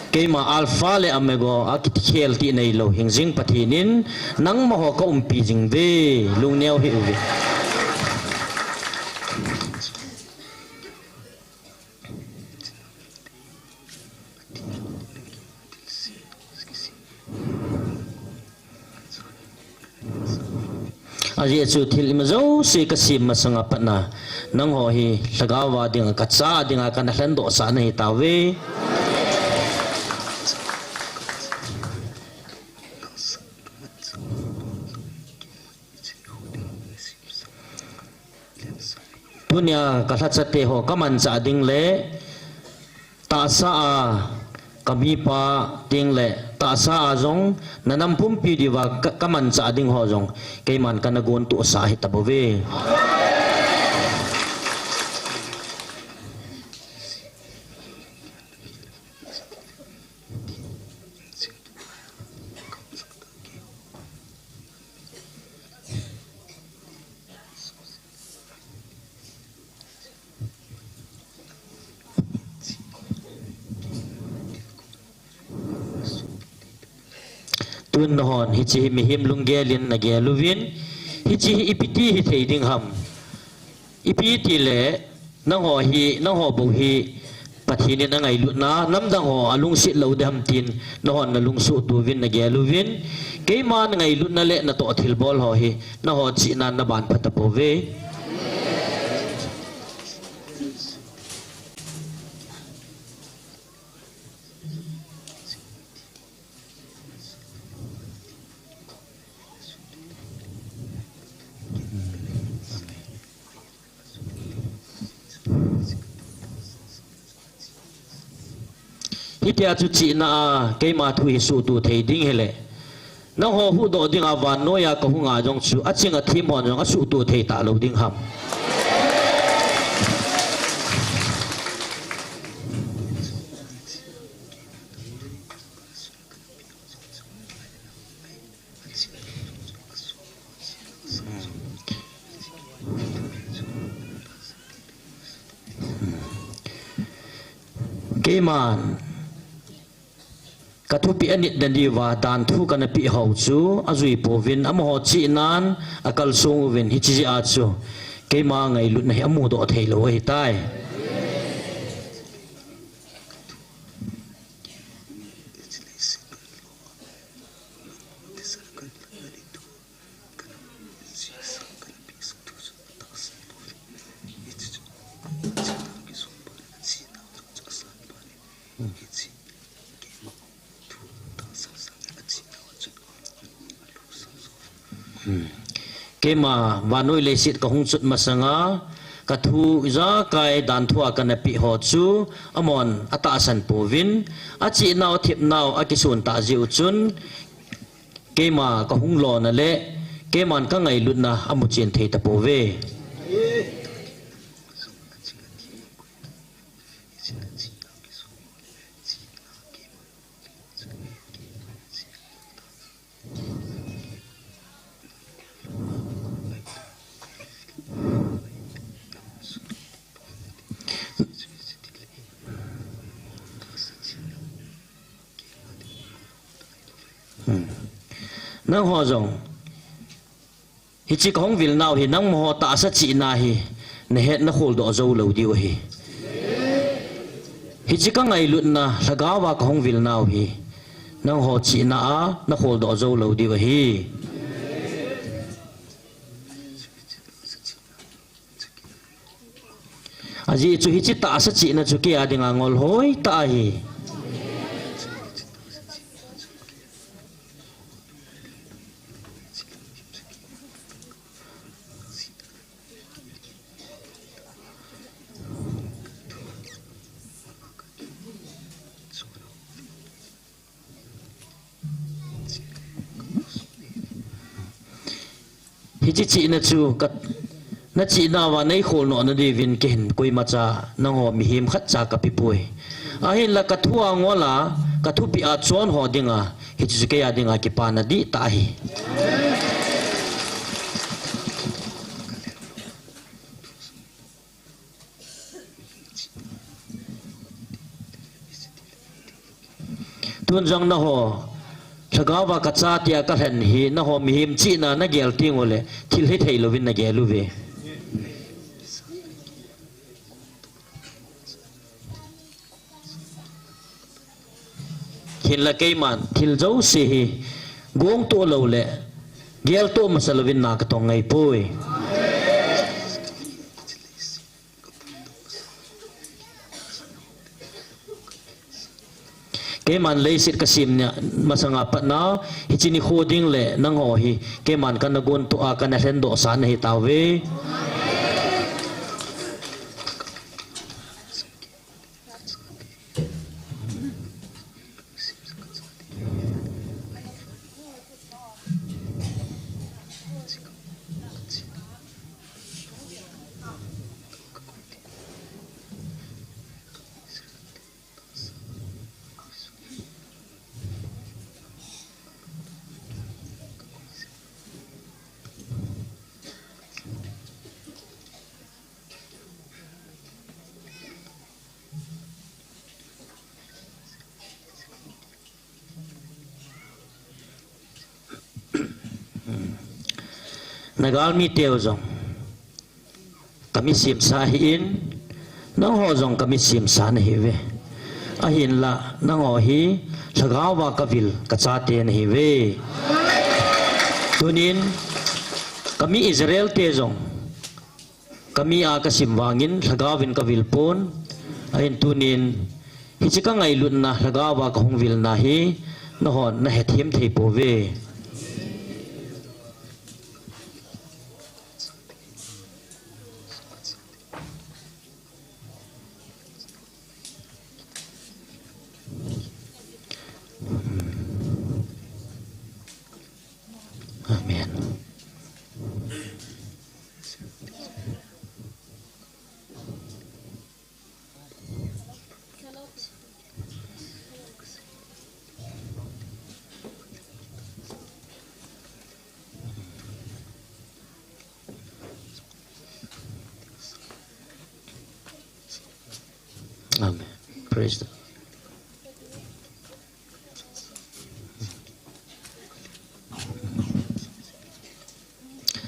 Keima Alpha le Omega a kikhel ti neilou hingjing Pathen in nangma ho ka umpi jing uve. Lungneo hih uvin. Ajeh chu thil ima jouse ka sem masanga patna, nangho hi lhagao va dinga, ka cha dinga kana lhendoh sah nahi tauve. Tunia ka lhachate ho ka manchah ding le, tahsa a ka mipa ding le, tahsa a jong na nam pumpi diuva ka, ka manchah ding ho jong, keiman kana gontohsah ahi tabouve. Tun nahon hiche hi mihem lunggel in nagel uvin, hiche hi ipi ti hithei ding ham? Ipi tile, nangho hi, nangho bou hi, Pathen in angailutna, namdang ho alungset lou ding ham tin, nahon nalungsuh touvin nagel uvin, keiman ngailutna le natoh thilbol ho hi, nangho chihnan naban pha tapouve. Hitia chu chihna a keima thu hi suhtoh thei ding hile, nangho huhdoh dinga vannoiya kahunga jong chu aching athem hon jong asuhtoh thei talou ding ham? Keiman kathupeh anit nadiuva danthu kanapeh hou chu ajui pouvin, amaho chihnan akalsong uvin, hiche jeh a chu keima ngailutna hi amudoh theilou ahitai. Keima vannoi leiset kahung chot masanga, kathu ijakai danthu a kanapeh ho chu amahon atahsan pouvin, achehnau athepnau akison tah jeh u chun, keima kahung lona le Keiman ka ngailutna amu chen thei tapouve. Hmm. Nangho jong hiche kahung vil nau hi nangho tahsa chihna hi nahet nakholdoh jou lou diu ahi. Hiche ka ngailutna lhagao a kahung vil nau hi nangho chihna a nakholdoh jou lou diu ahi. Ajeh chu hiche tahsa chihna chu kei a dinga ngol hoi tah ahi. Hiche chihna chu ka, na chihna uva nei khol noh na diuvin kei hin koima cha nangho mihem khat cha ka pe poi. Ahinla ka thu a ngol a, ka thupeh a chon ho dinga, hiche chu kei a dinga kipana dih tah ahi. Tun jong nangho lhagao a ka chate a ka lhen hi nangho mihem chihna na gel teng uleh thil hithei louvin na gel uve. Hinla keiman thil jouse hi gong toh lou le gel toh masa louvin na ka tong ngai poi. Keiman leiset ka sem nia masanga patna, hiche nikho ding le nangho hi keiman kana gontoh a kana lhendoh sa nahi tauve. Na galmi teu jong ka mi semsa ahin, nangho jong ka mi semsa nahiuve. Ahinla nangho hi lhagao a ka vil ka chate nahiuve. Tunin ka mi Israel te jong ka mi a ka sim vangin lhagaovin ka vil pon. Ahin tunin hiche ka ngailutna lhagao a ka hung vilna hi nangho na hethem thei pouve. Amen. Amen. Praise the Lord.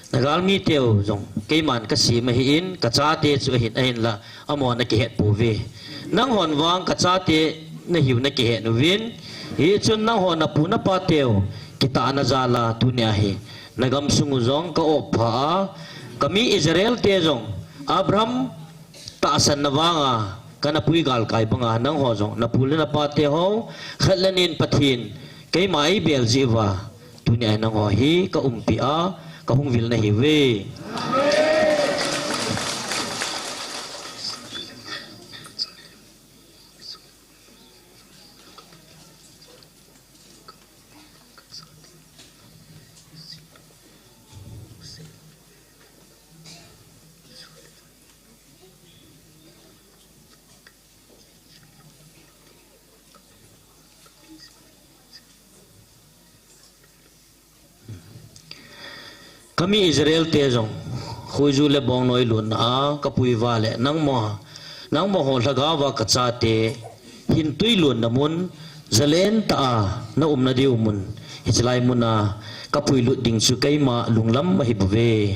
Na galmi teu jong keiman ka sem ahin, ka chate chu ahin, ahinla amahon akihet pouve. Nanghon vang ka chate nahiu nakihet uvin, hichun nangho na pu na pa teu kitahna jal a tunia hi na gamsung u jong ka op pha a, ka mi Israel te jong Abraham tahsanna vanga kana pui galkai banga nangho jong na pu le na pa te ho khat le ni in Pathen keima eibel jeh uva tunia nangho hi ka umpi a ka hung vil nahiuve. Kami Israel te jong, khuiju le bongnoi lutna a kapui uva le, nangma, nangma ho lhagao va kachate, hintui lutna mun, zalen tah a naumna diu mun, hiche lai mun a kapui lut ding chu keima lunglam ahi bouve.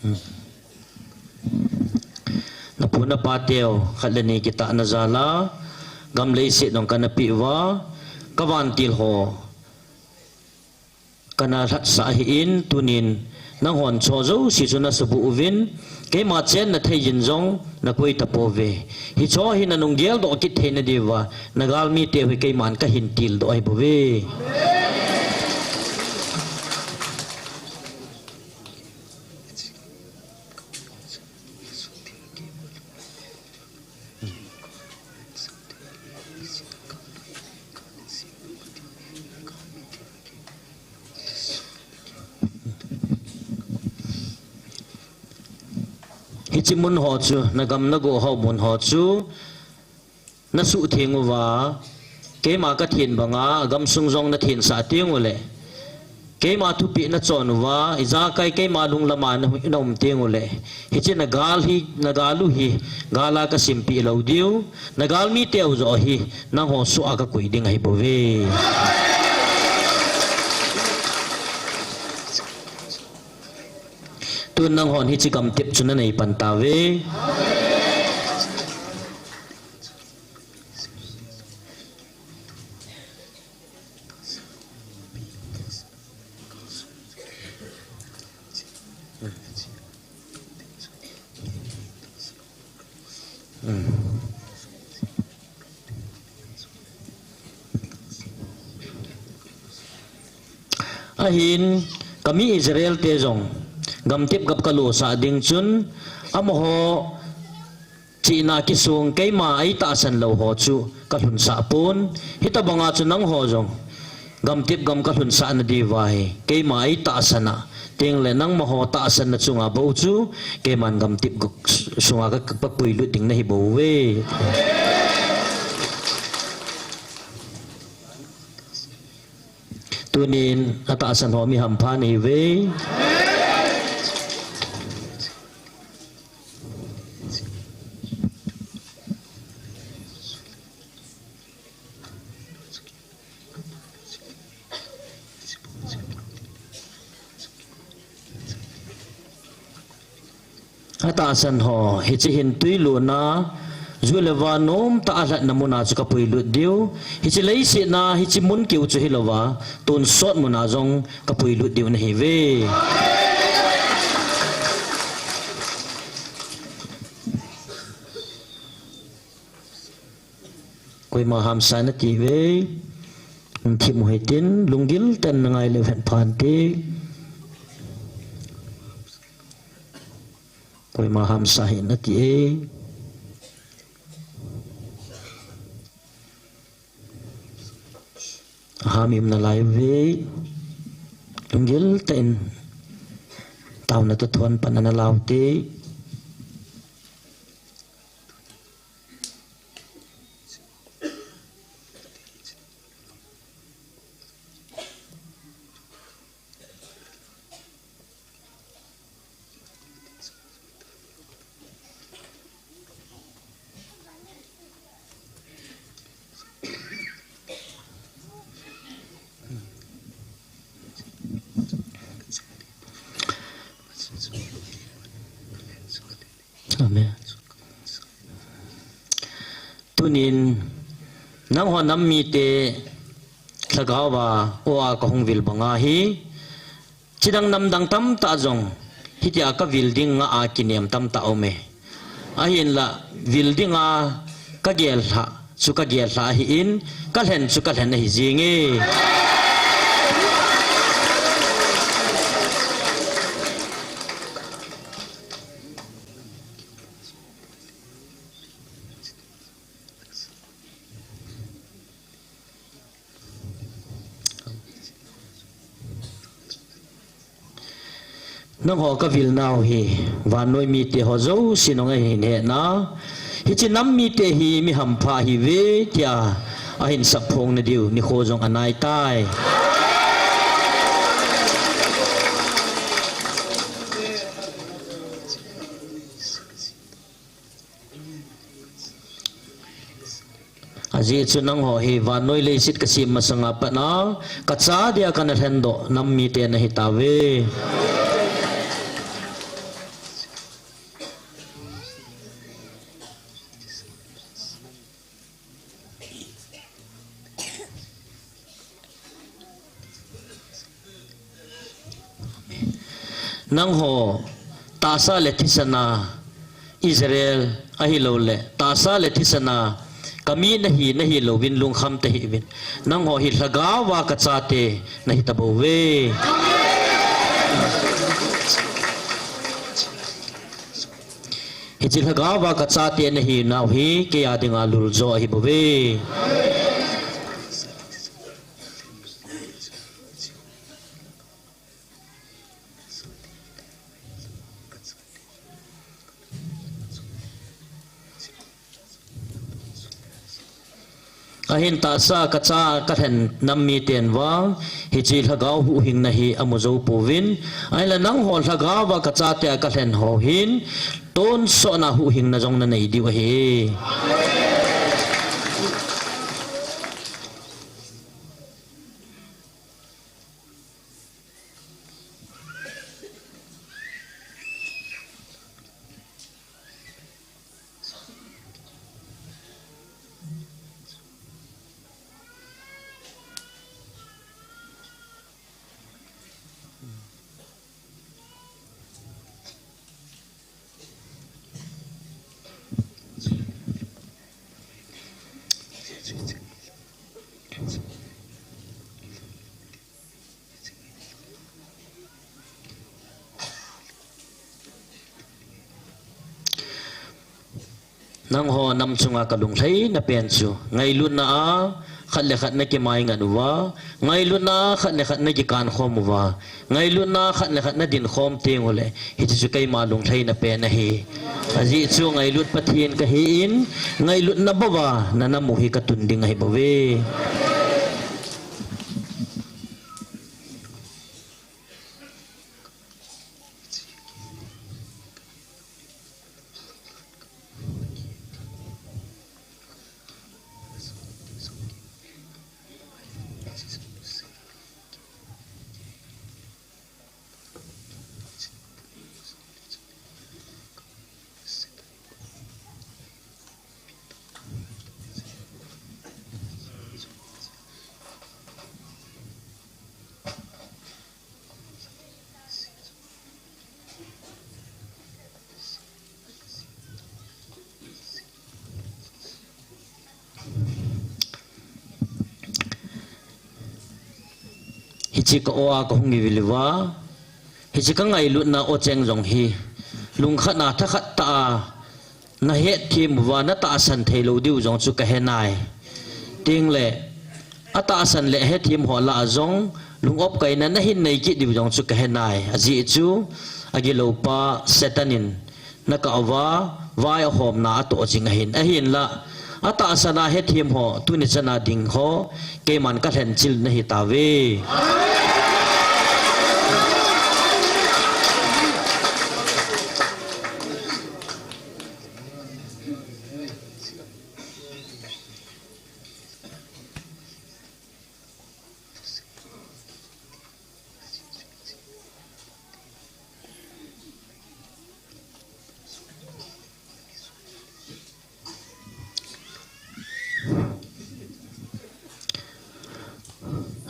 Hmm. Napu napa teu, khat le ni kitahna jal a, gam leiset jong kana peh uva, kavantil ho kana lhatsah ahin, tunin, nanghon cho jouse chu nasubuh uvin, keima chenna thei jin jong nakoi tapouve. Hicho hi nanung geldoh kit theina diuva, nagalmi teu hi keiman kahin tildoh ahi bouve. Hiche mun ho chu, nagam nago ho mun ho chu, nasuhtheng uva, keima kathen banga, gamsung jong nathensah tengule, keima thupeh nachon uva, ijakai keima lunglam a na, naum tengule, hiche nagal hi, nagal u hi, gal a kasimpeh lou diu, nagalmi teu joh hi, nangho soh a kakoi ding ahi bouve. Tun nanghon hiche gamtep chu nanei pan tauve. Ahin, kami Israel te jong, gamtep gam kalosah ding chun, amaho, chihna kisung keima eitahsan lou ho chu kalhunsah pon, hitobanga chu nangho jong, gamtep gam kalhunsah nadiuva hi, keima eitahsan a, tengle nangmaho tahsanna chunga bou chu, keiman gamtep gu-, sunga ka, ka, kapuilut ding nahi bouve. Tunin atahsan ho mi hampha nahiuve. Atahsan ho, hiche hin tui lona, ju le va nomtah a lhatna muna chu kapuilut diu. Hiche leiset na, hiche mun keu chu hilouva, tonsot muna jong kapuilut diu nahiuve. Koima hamsa nati uve, thim u hitin, lunggil tah in nangai leu hen phante. Koima hamsa hih in nati e. Aham in um nalai uve. Lunggil tah in taona toh thon pan nalao te. Amen. Tunin, nangho nam mite lhagao va, o a kahung vil banga hi, chidang namdang tamtah jong, hitia kavil ding nga a kinem tamtah aume. Ahinla, vil dinga kagel lhah, chu kagel lhah ahin, kalhen chu kalhen ahi jinge. Nangho kavilnau hi, vannoi mite ho jouse nong ahin hena, hiche nam mite hi mi hampha ahiuve, tia ahin sapphong nadiu nikho jong anaitai. Ajeh chu nangho hi vannoi leiset kasem masanga pat a, kacha dia kana lhendoh nam mite nahitauve. Nangho, tahsa le thisan a Israel ahilouleh, tahsa le thisan a kami nahi, nahilouvin lungkham tahih uvin. Nangho hi lhagao a kachate nahitabouve. Hiche lhagao a kachate nahinau hi kei a dinga luljo ahibouve. Ahin tahsa kacha kalhen nam miten vang, hiche lhagao huhhingna hi amu jou pouvin, ahinla nangho lhagao a kachate a kalhen ho hin, tonsot a huhhingna jong nanei diu ahi. Nangho nam chunga kalunglhaina pen chu, ngailutna a khat le khat nakimaingat uva, ngailutna a khat le khat nakikan khom uva, ngailutna a khat le khat nadin khom teng uleh, hiche chu keima lunglhaina pen ahi. Ajeh chu ngailut Pathen kahin, ngailutna bou a nanam u hi katun ding ahibouve. Hiche ka aw a kahung ivil uva, hiche kangailutna aw cheng jong hi, lungkhat a thakhat tah a nahetthem uva, natahsan theilou diu jong chu kahenai. Tengle, atahsan le ahetthem ho lah a jong, lung-op kaina nahin nei kit diu jong chu kahenai. Ajeh chu, agilou pa Satan in, nakah uva, vai ahomna atoh jing ahin, ahinla, atahsan a hetthem ho, tuni chan a ding ho, keiman kalhenchil nahitauve.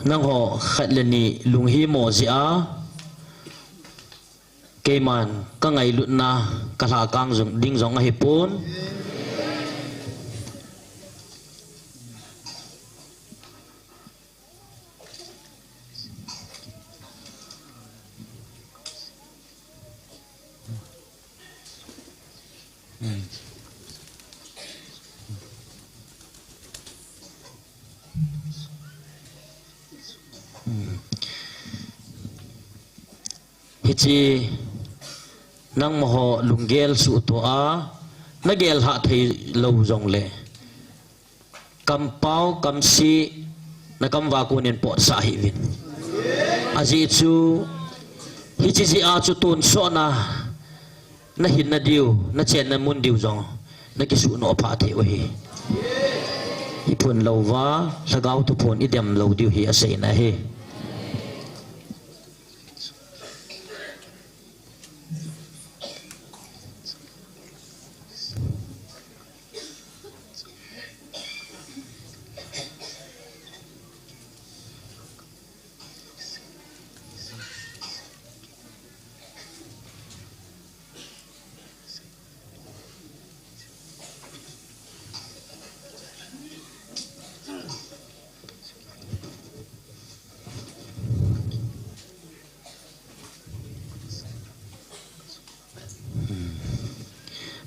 Nangho khat le ni lunghimo jeh a, keiman kangailutna kalhakang jong ding jong ahipon. Hiche Nangma ho lunggel suhtoh a, nagel hah thei lou jongle, kampao, kamsi, nakamva konin potsah hih uvin. Ajeh chu, hiche jeh a chu tonsot na, nahinna diu, nachenna mun diu jong, nakisuhnoh phah thei u ahi. Iphun louva, Lhagao thuphon idem lou diu hi aseina ahi.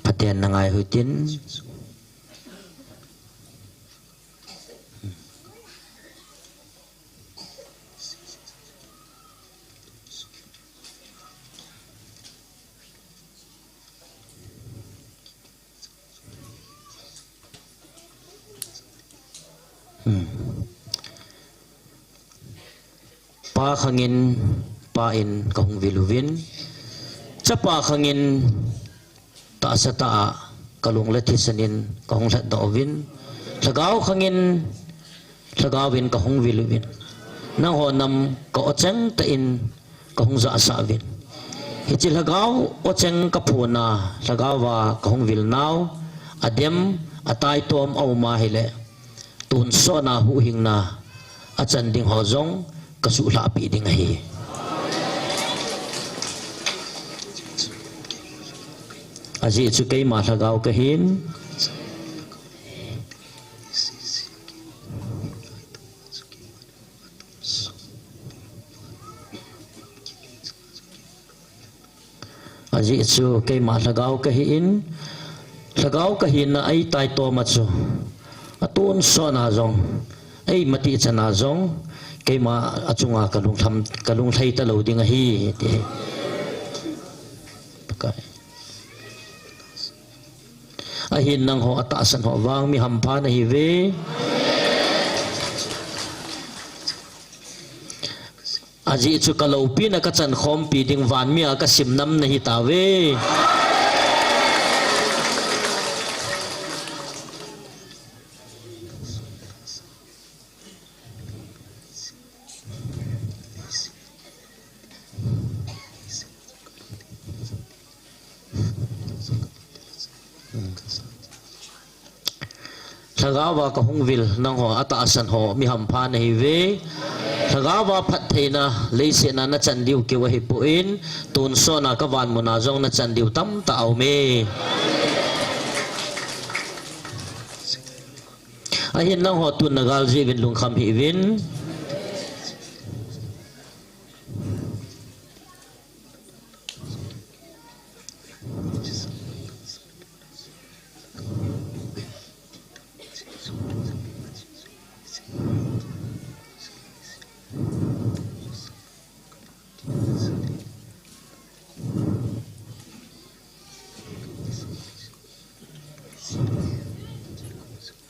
Pathen na ngai hitin. Hmm. Pa khangin, Pa in kahung vil uvin. Chapa khangin, tahsa tah a kalung le thisan in kahung lhatdoh uvin. Lhagao khangin, Lhagao in kahung vil uvin. Nangho nam ka-o cheng tah in kahung jahsah uvin. Hiche Lhagao o cheng kaphon a, Lhagao a kahung vil nau, adem, ataitom a um ahile, tonsot na huhhingna achan ding ho jong kasuhlhah peh ding ahi. Ajeh chu keima Lhagao kahin. Ajeh chu keima Lhagao kahin, Lhagao kahina eitaitom a chu, atonsot na jong, eimatih chan a jong, keima achunga kalung lham, kalung lhai talou ding ahi, ti. Ahin nangho atahsan ho vang mi hampha nahiuve. Ajeh chu kaloupina kachan khompi ding vanmi a kasim nam nahitauve. Lhagao a kahung vil nangho atahsan ho mi hampha nahiuve. Lhagao a phattheina leiset a nachan diu keu ahipon, tonsot na kavanmun a jong nachan diu tamtah aume. Ahin nangho tun nagal jeh uvin lungkham hih uvin.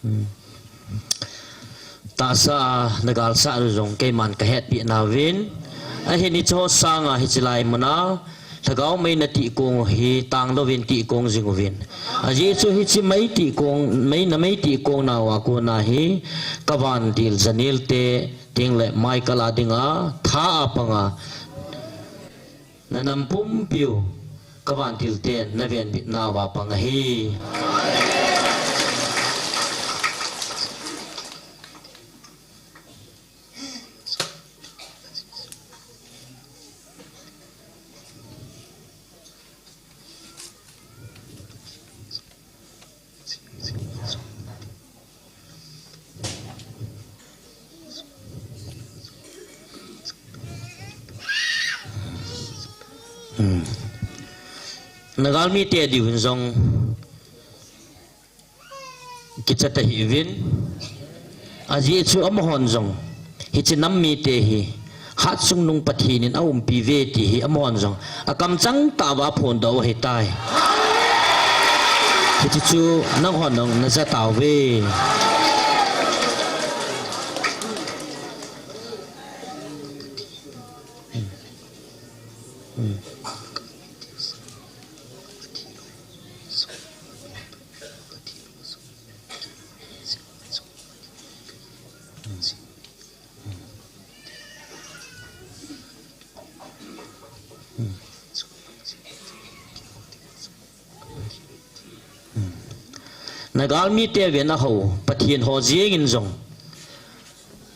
Hmm. Tahsa a nagalsah u jong keiman kahetpi nauvin. Ahin hiche ho sanga hiche lai muna Lhagao mei natih kong u hi tanglouvin tih kong jing uvin. Ajeh chu hiche mei tih kong, mei namei tih kong nauva kona hi kavantil janel te, ting le Michael a dinga tha a panga. Nanam pumpiu, kavantil ten navenbit nauva pang ahi. Hmm. Nagalmi te diu hin jong kicha tahih uvin. Ajeh chu amahon jong hiche nam mite hi Hatchungnung Pathen in aumpi uve ti hi amahon jong akamchang tah uva aphondoh u ahitai. Hiche chu nanghon jong naja tauve. Nagalmite vin ahou Pathen ho jeng in jong,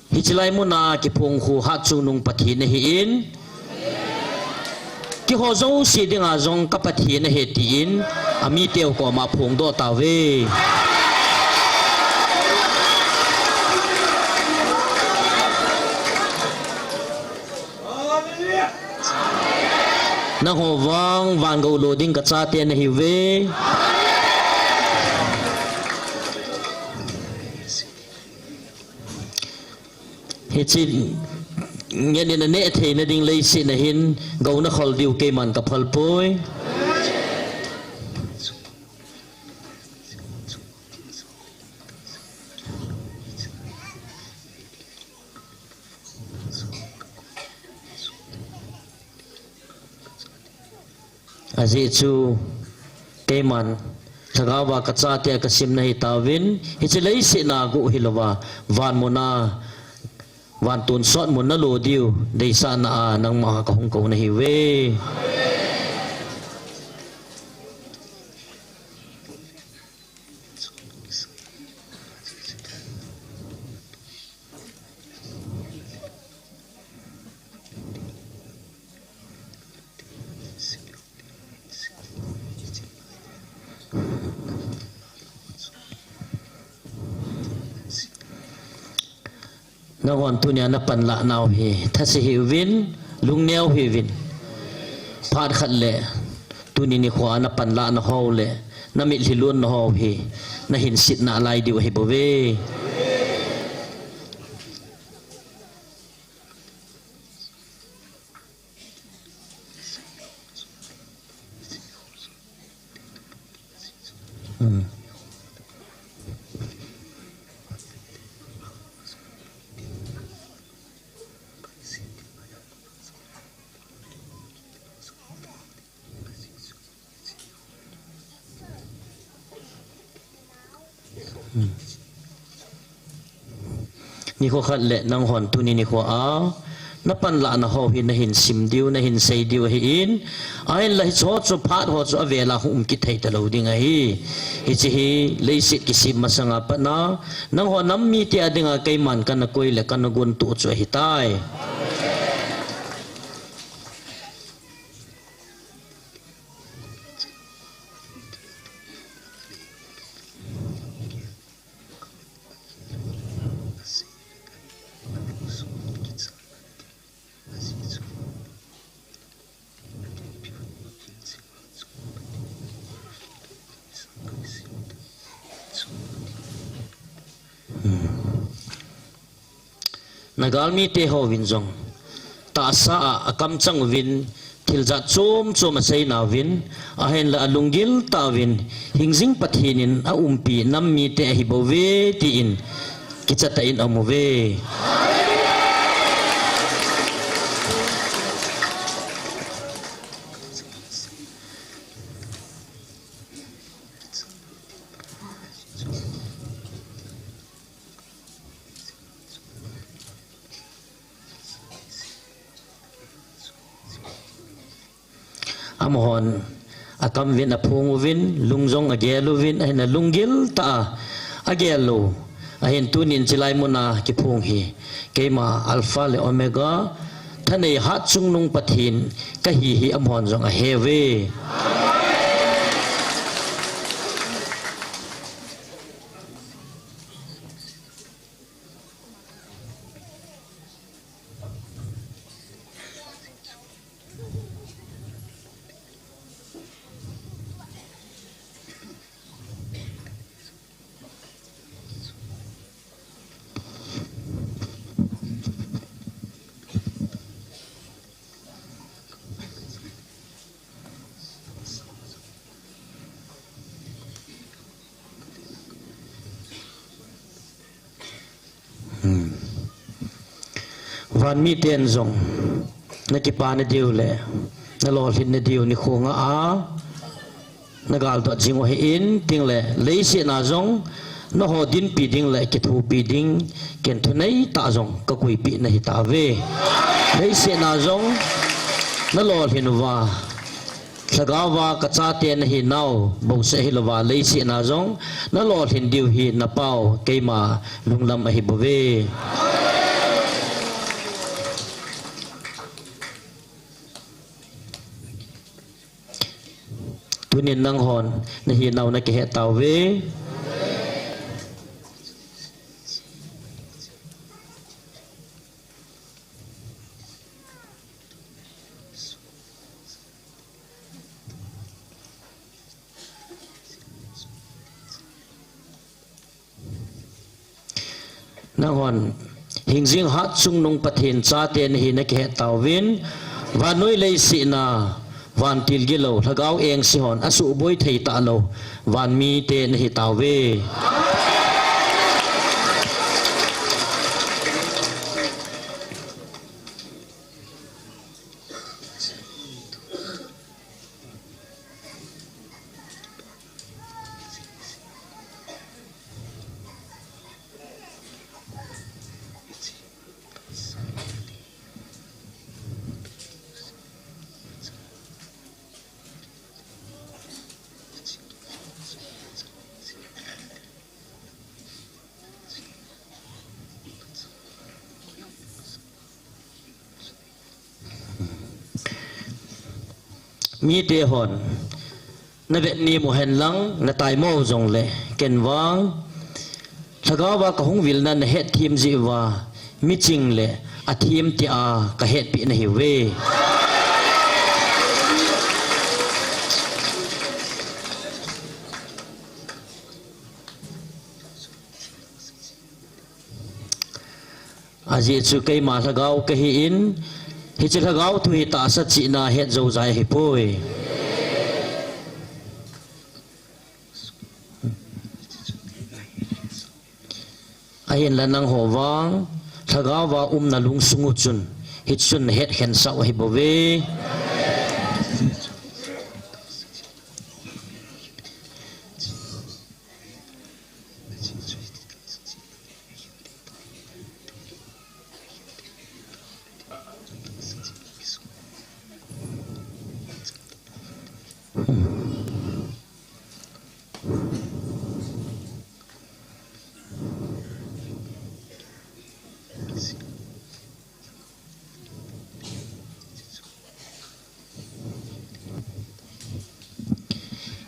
hiche lai muna kiphong khu Hatchungnung Pathen ahin, keiho jouse dinga jong ka Pathen ahi tin, amiteu koma phongdoh tauve. Nangho vang van gou lo ding kachate nahiuve. Hiche ngen in aneh theina ding leiset a hin gou nakhol diu keiman kaphal poi. Ajeh chu keiman lhagao va kachate a kasim nahi tauvin, hiche leiset a gu hilouva, van muna, van tonsot mun nalo diu deisahna a nangma kahung kou nahiuve. Nanghon tunia napanlah nau hi thase hih uvin, lungneo hih uvin. Phat khat le tuni nikho a napanlah nahou le namitlhi lon nahou hi nahin sitna lai diu ahi bouve. Nikho khat le nanghon tuni nikho a napanlah nahou hi nahin sim diu, nahin sei diu ahin, ahinla hicheho chu phat ho chu avel a hung um kit thei talou ding ahi. Hiche hi leiset kisem masanga patna nangho nam mite a dinga keiman kana koi le kana gontoh chu ahitai. Nagalmite hovin jong tahsa a akamchang uvin, thil jat chom chom asei nauvin, ahinla alunggil tauvin, hingjing Pathen in aumpi nam mite ahi bouve tin kicha tah in aum uve. Amahon akam uvin aphong uvin, lung jong agel uvin, ahin alunggil tah a agel lou. Ahin tunin chilai muna kiphong hi keima Alpha le Omega, thanei Hatchungnung Pathen kahi hi amahon jong ahe uve. Vanmi ten jong na kipana diu le na lolhinna diu nikho nga a na galdot jing u ahin, tin le leiset a jong na ho dinpi ding le kithopi ding ken thunei tah jong ka koipi na hi tauve. Leiset a jong na lolhin uva Lhagao va ka chate na hi nau bouseh hilouva leiset a jong na lolhin diu hi na pau keima lunglam ahi bouve. Tunin nanghon na hi nau na kihe tauve. Nanghon hingjing hat chungnung Pathen chate na hi na kihe tauvin, vannoi leiset a vantil gilou Lhagao engse hon asuhboi thei talou vanmite na hi tauve. Mite hon na vet ni mu hen lang na taimo jongle ken vang Lhagao va ka hung vilna na hetthem jeh uva miching le athem tia ka hetpi na hiuve. Ajeh chu keima Lhagao kahin, hiche Lhagao thu hi tahsa chihna het jou jai ahipoi. Ahinla nangho vang Lhagao va umna lungsung u chun hichun hetkhen sau ahi bouve.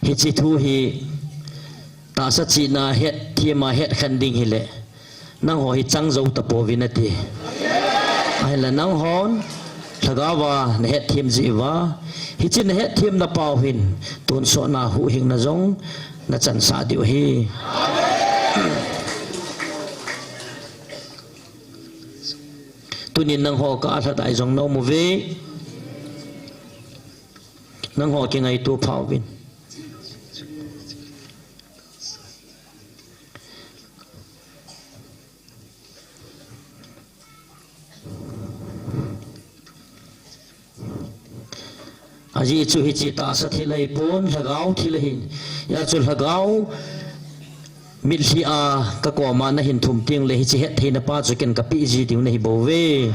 Hiche thu hi tahsa chihna hetthem a hetkhen ding hile nangho hi chang jou tapouvin ati. Ahinla nanghon Lhagao va na hetthem jeh uva hiche na hetthem na pau hin tonsot na huhhingna jong na chansah diu ahi. Tunin nangho ka alhadai jong na um uve. Nangho kingaito phauvin. Ajeh chu hiche tahsa thil ahipon, Lhagao thil ahin. Hijeh chun Lhagao mitlhi a ka koma na hin thum tengle hiche hettheina pa chu ken ka peh ji diu nahi bouve.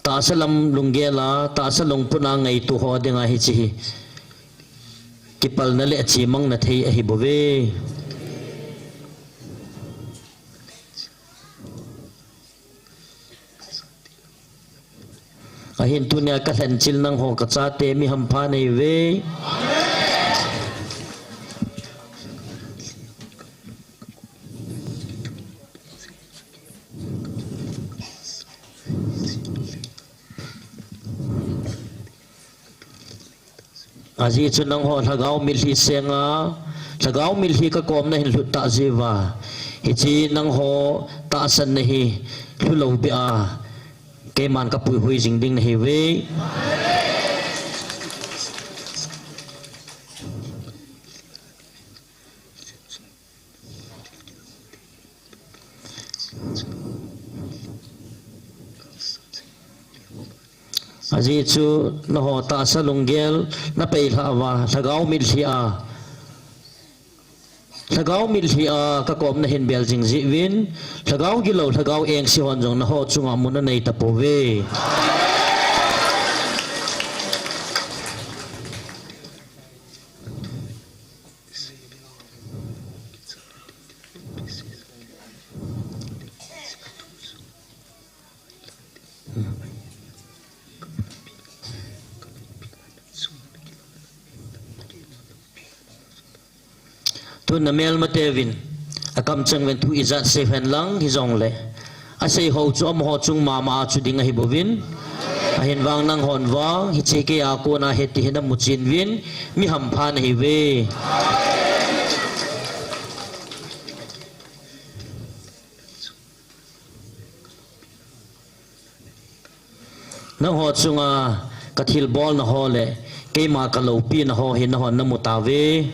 Tahsa lam lunggel a, tahsa lungput a ngaito ho dinga hiche hi kipalna le achemangna thei ahi bouve. Ahin tunia ka lhenchil nangho ka chate mi hampha nahiuve. Ajeh chu nangho Lhagao mitlhi senga, Lhagao mitlhi ka komna hin lhut tah jeh uva, hiche nangho tahsanna hi lhulou beh a, keiman ka puihui jing ding nahiuve. Ajeh chu nangho tahsa lunggel napei lhah uva, lhagao mitlhi a, lhagao mitlhi a kakom nahin bel jing jeh uvin, lhagao gilou, lhagao engse hon jong nangho chunga mun anei tapouve. Tun namelma teuvin, akamcheng uvin thu ijat sei hen lang hijongle, asei ho chu amaho chung mama a chu ding ahi bouvin, ahin vang nanghon vang hiche keiya kona hiti hi namu chen uvin, mi hampha nahiuve. Nangho chunga kathilbolna ho le keima kaloupina ho hi nangho namu tauve.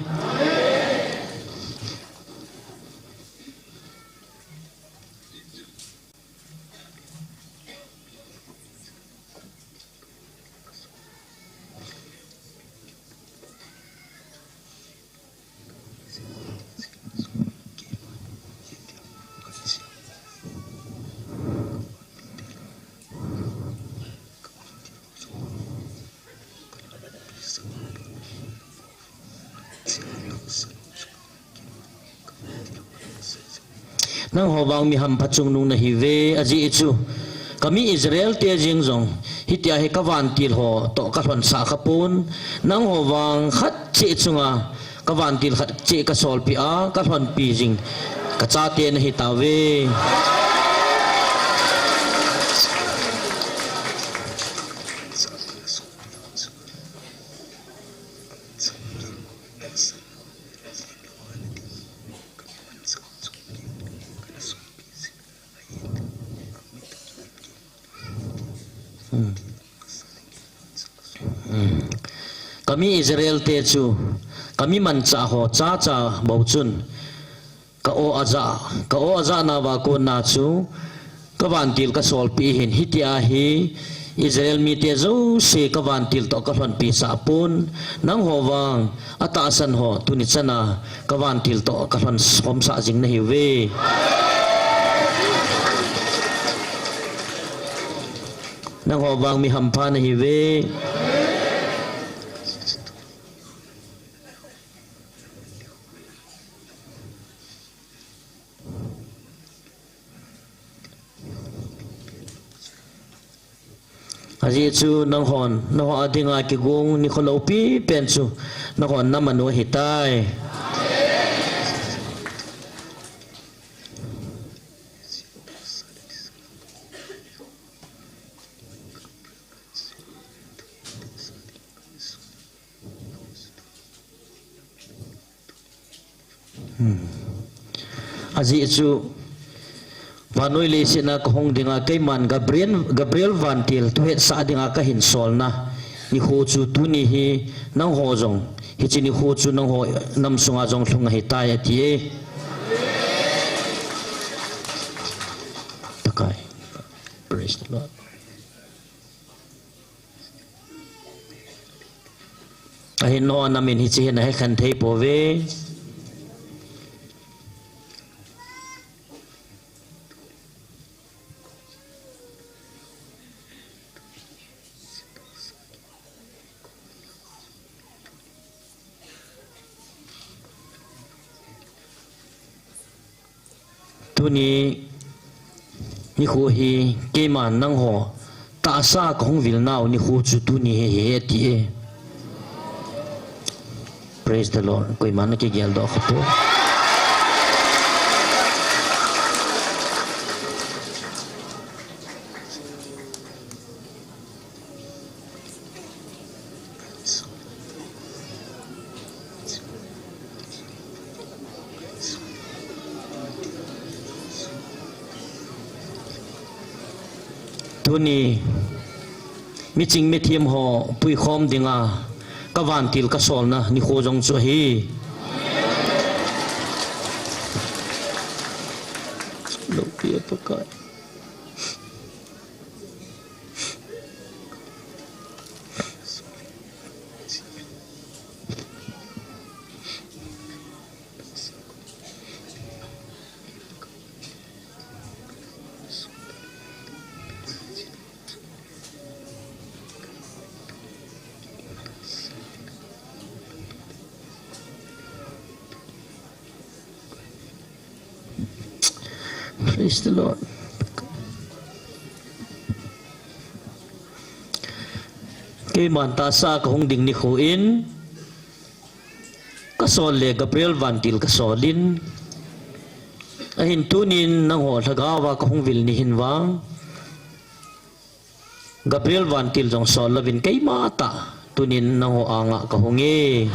Nangho vang mi hampha chungnung nahiuve, ajeh chu kami Israel te jeng jong hitia hi kavantil ho toh kalhonsah khapon, nangho vang khat cheh chunga kavantil khat cheh kasolpeh a kalhonpi jing kachate nahitauve. Hmm. Hmm. Kami Israel te chu, kami manchah ho chacha bou chun, ka-o aja, ka-o aja nauva kona chu, kavantil kasolpeh in, hitia hi Israel mite jouse kavantil toh kalhonpi sah pon, nangho vang atahsan ho tuni chana kavantil toh kalhon khomsah jing nahiuve. Nangho vang mi hampha nahiuve. Ajeh chu nanghon, nangho a dinga kigong nikho loupi pen chu nanghon namanu ahitai. Hmm. Ajeh chu, vannoi leiset a kahung dinga keiman Gabriel, Gabriel vantil thu hetsah dinga kahin solna nikho chu tuni hi nangho jong, hiche nikho chu nangho nam sunga jong lhung ahitai ati e. Pakai. Praise the Lord. Ahin nangho namin hiche hi nahe khen thei pouve. Tuni nikho hi keiman nangho tahsa kahung vilnau nikho chu tuni hi ahi e ti e. Praise the Lord. Koiman akigeldoh khapoi. Tuni, miching mithem ho puikhom dinga, kavantil kasolna nikho jong chu ahi. Loupi e Pakai. Praise the Lord. Keiman tahsa kahung ding nikho in, kasol le Gabriel Vantil kasol in, ahin tunin nangho lhagao a kahung vil ni hin vang, Gabriel Vantil jong sol louvin keima tah tunin nangho anga kahung e.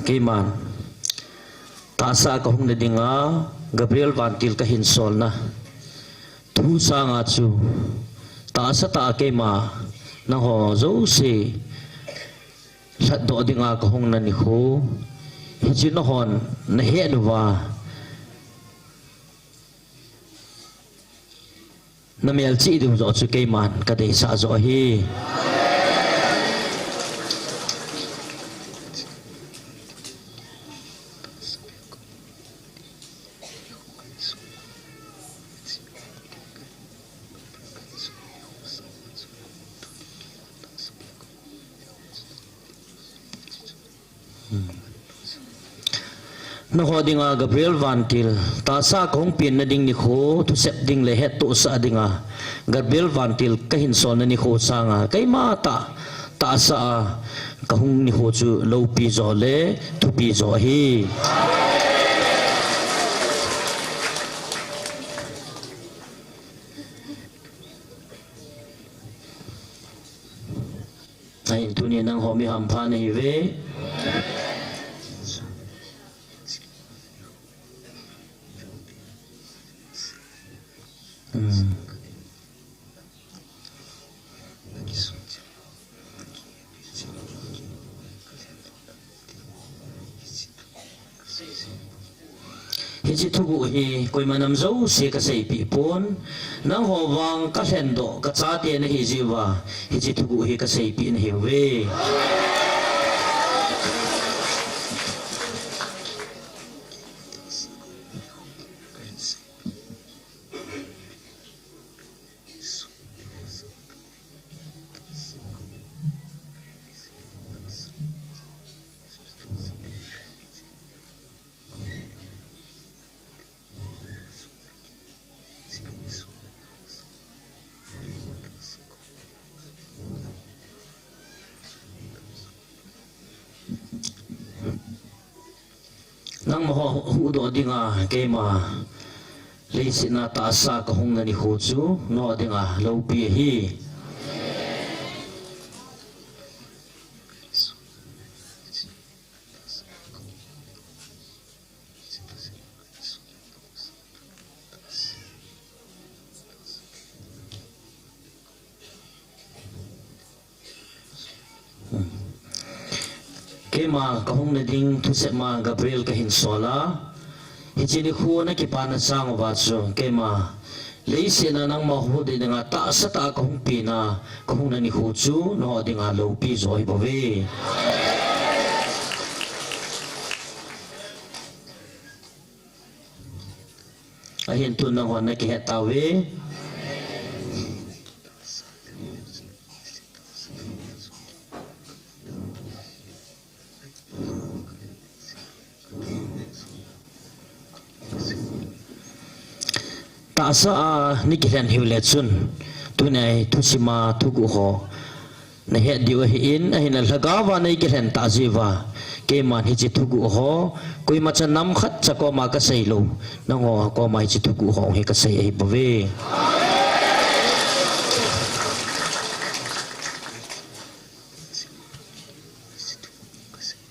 Keiman tahsa kahung na dinga Gabriel Vantil kahin solna thu sanga chu, tahsa tah a keima nangho jouse lhatdoh dinga kahung na nikho, hichu nahon nahet uva, namelchih diu joh chu keiman kadeisah joh ahi. Nangho dinga Gabriel Vantil, tahsa kahung penna ding nikho, thusep ding le hettohsah dinga Gabriel Vantil kahin solna nikho sanga keima tah, tahsa a kahung nikho chu loupi joh le thupi joh ahi. Ahin tuni nangho mi hampha nahiuve. Hmm. Hiche thuguh hi koima nam jouse kaseipeh pon, nangho vang kalhendoh kachate nahi jeh uva, hiche thuguh hi kaseipeh nahiuve. Nangma ho huhdoh dinga keima leiset a tahsa kahung na nikho chu nangho dinga loupi ahi. Keima kahung na ding thusep ma Gabriel kahin sol a, hiche nikho nakipana chang uva chu keima leiset a nangma huhdoh dinga tahsa tah kahung pena, kahung na nikho chu nangho dinga loupi joh ahi bouve. Ahin tun nangho nakihet tauve. Tahsa a nakilhen hiu le chun, tunia thusim a thuguh ho nahet diu ahin, ahinla lhagao a nakilhen tah jeh uva, keiman hiche thuguh ho koimacha nam khatcha koma kasei lou, nangho koma hiche thuguh ho hi kasei ahi bouve.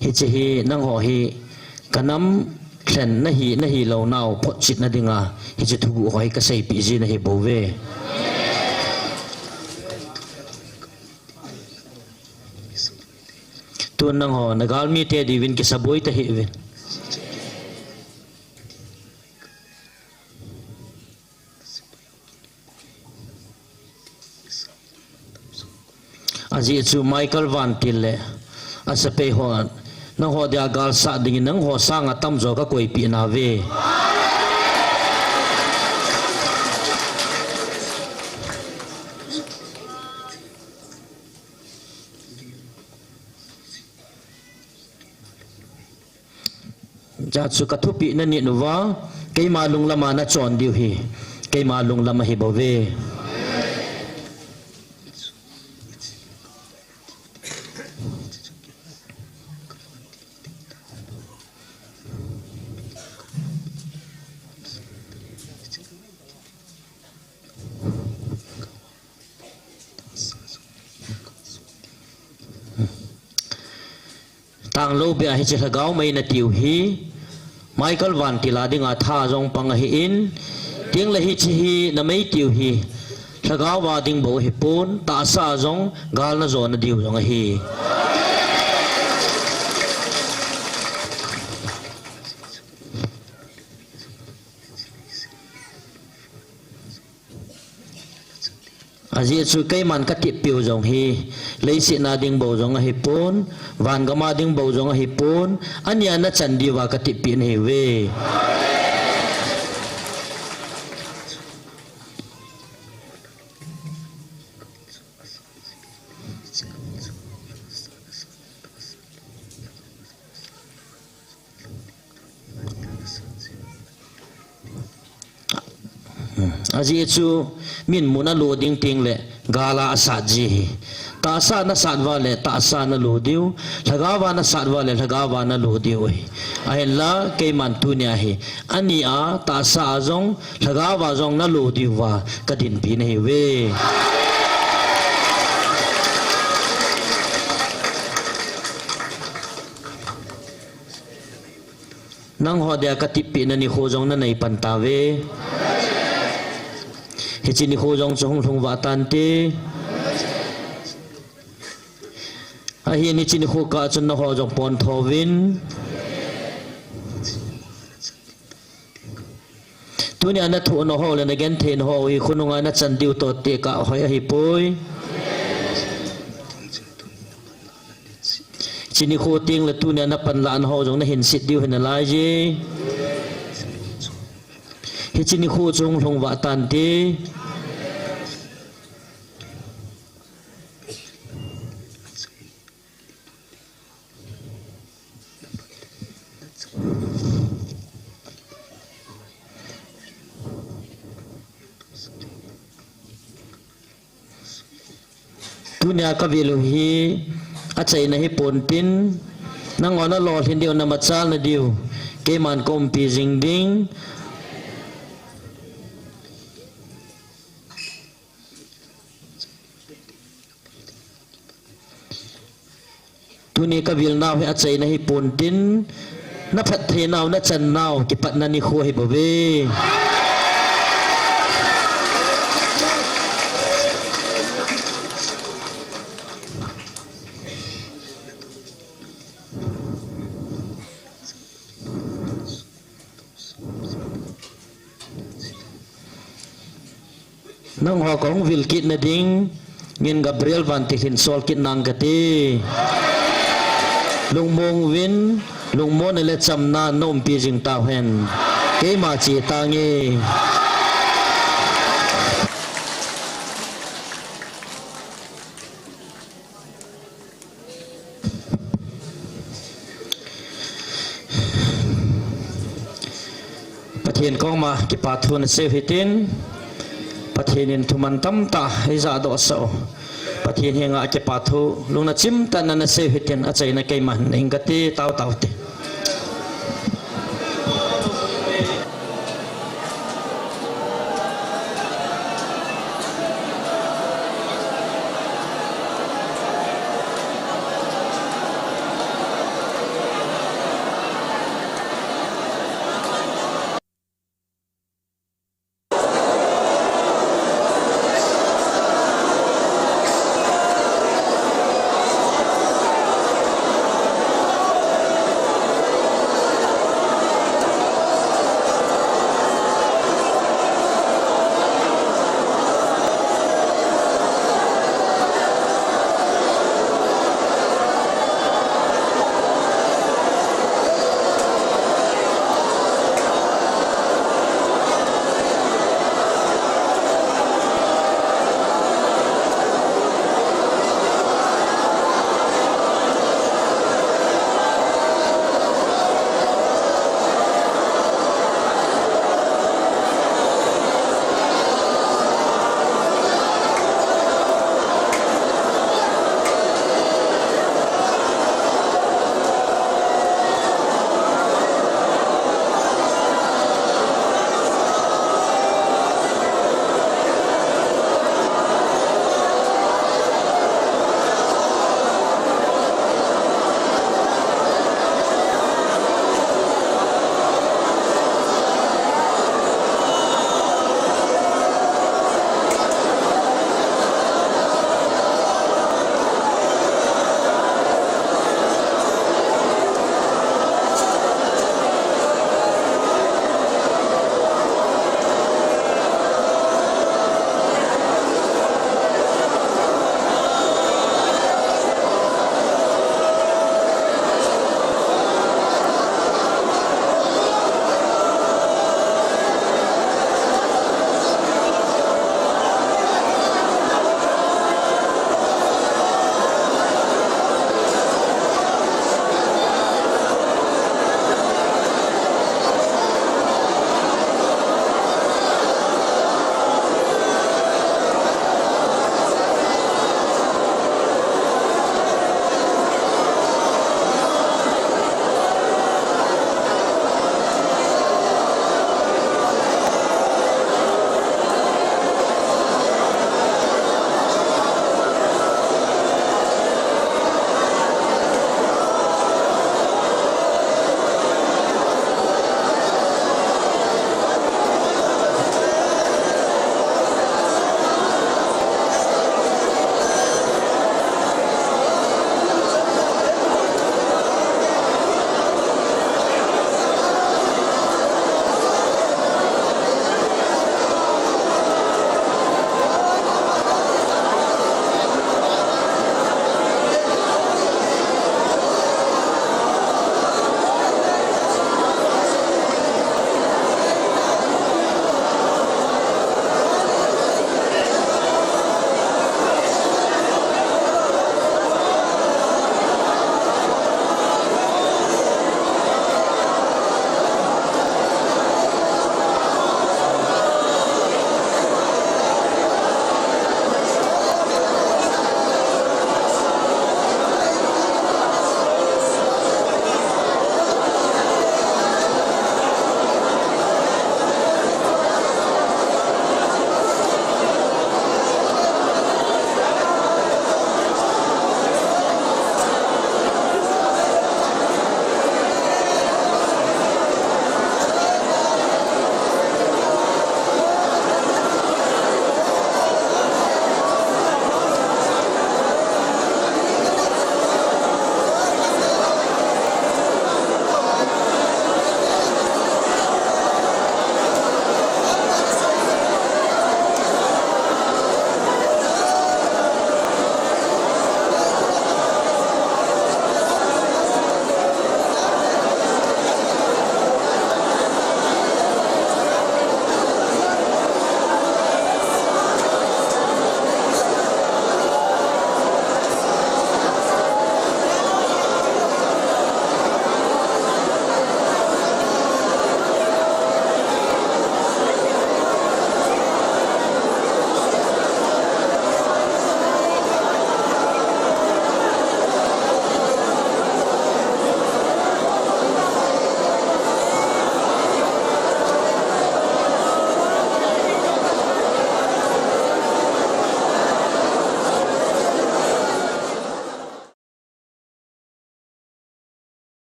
Hiche hi nangho hi kanam lhen nahi, nahi lou nau photchetna dinga hiche thuguh ho hi kaseipeh jin ahi bouve. Tun nangho nagalmite diuvin kisaboi tahih uvin. Ajeh chu Michael Vantil le asapei hon nangho dia gal sat dingin nangho sanga tamjo kakoipeh nauve. Hijeh chun kathupeh nanit uva, keima lunglam a nachon diu hi keima lunglam ahi bouve. Tanglou beh a hiche lhagao mei natiu hi Michael Vantil a dinga tha jong pang ahin, tengle hiche hi namei tiu hi lhagao a ding bou ahipon, tahsa a jong gal najo nadiu jong ahi. Ajeh chu keiman kateppiu jong hi leiset a ding bou jong ahipon, vangam a ding bou jong ahipon, ania nachan diuva kateppi nahiuve. Ajeh chu min mun alo ding tengle gal a asat ji hi. Tahsa nasat uva le tahsa nalo diu, lhagao a nasat uva le lhagao a nalo diu ahi. Ahinla keiman tunia hi ani a tahsa a jong lhagao a jong nalo diuva kadinpi nahiuve. Nangho dia kateppina nikho jong nanei pan tauve. Hiche nikho jong chu hung lhung vah tante. Ahin hiche nikho kah chun nangho jong pontho uvin. Tunia nathohna ho le nagentheina ho hi khonunga nachan diu toh tekah hoi ahipoi. Hiche nikho tengle tunia napanlahna ho jong nahinset diu hi nalaije. Hiche nikho chu hung lhung vah tante. Tunia kavil u hi achaina hiponte, nangho nalolhin diu, namachalna diu keiman kaumpi jing ding. Tuni kavilnau hi achaina hiponte, naphattheinau, nachannau kipatna nikho ahibouve. Nangho kahung vil kitna dingin Gabriel Vantilhin sol kit nang kate. Lungmong uvin, lungmonna le chamna naumpi jing tauhen. Keima che tange. Pathen koma kipathu naseiu hitin, Pathen in thuman tamtah eijahdohsah u. Pathen henga kipathu, lungna chimtahna naseiu hitin, achaina keiman neinge kate, taotao te.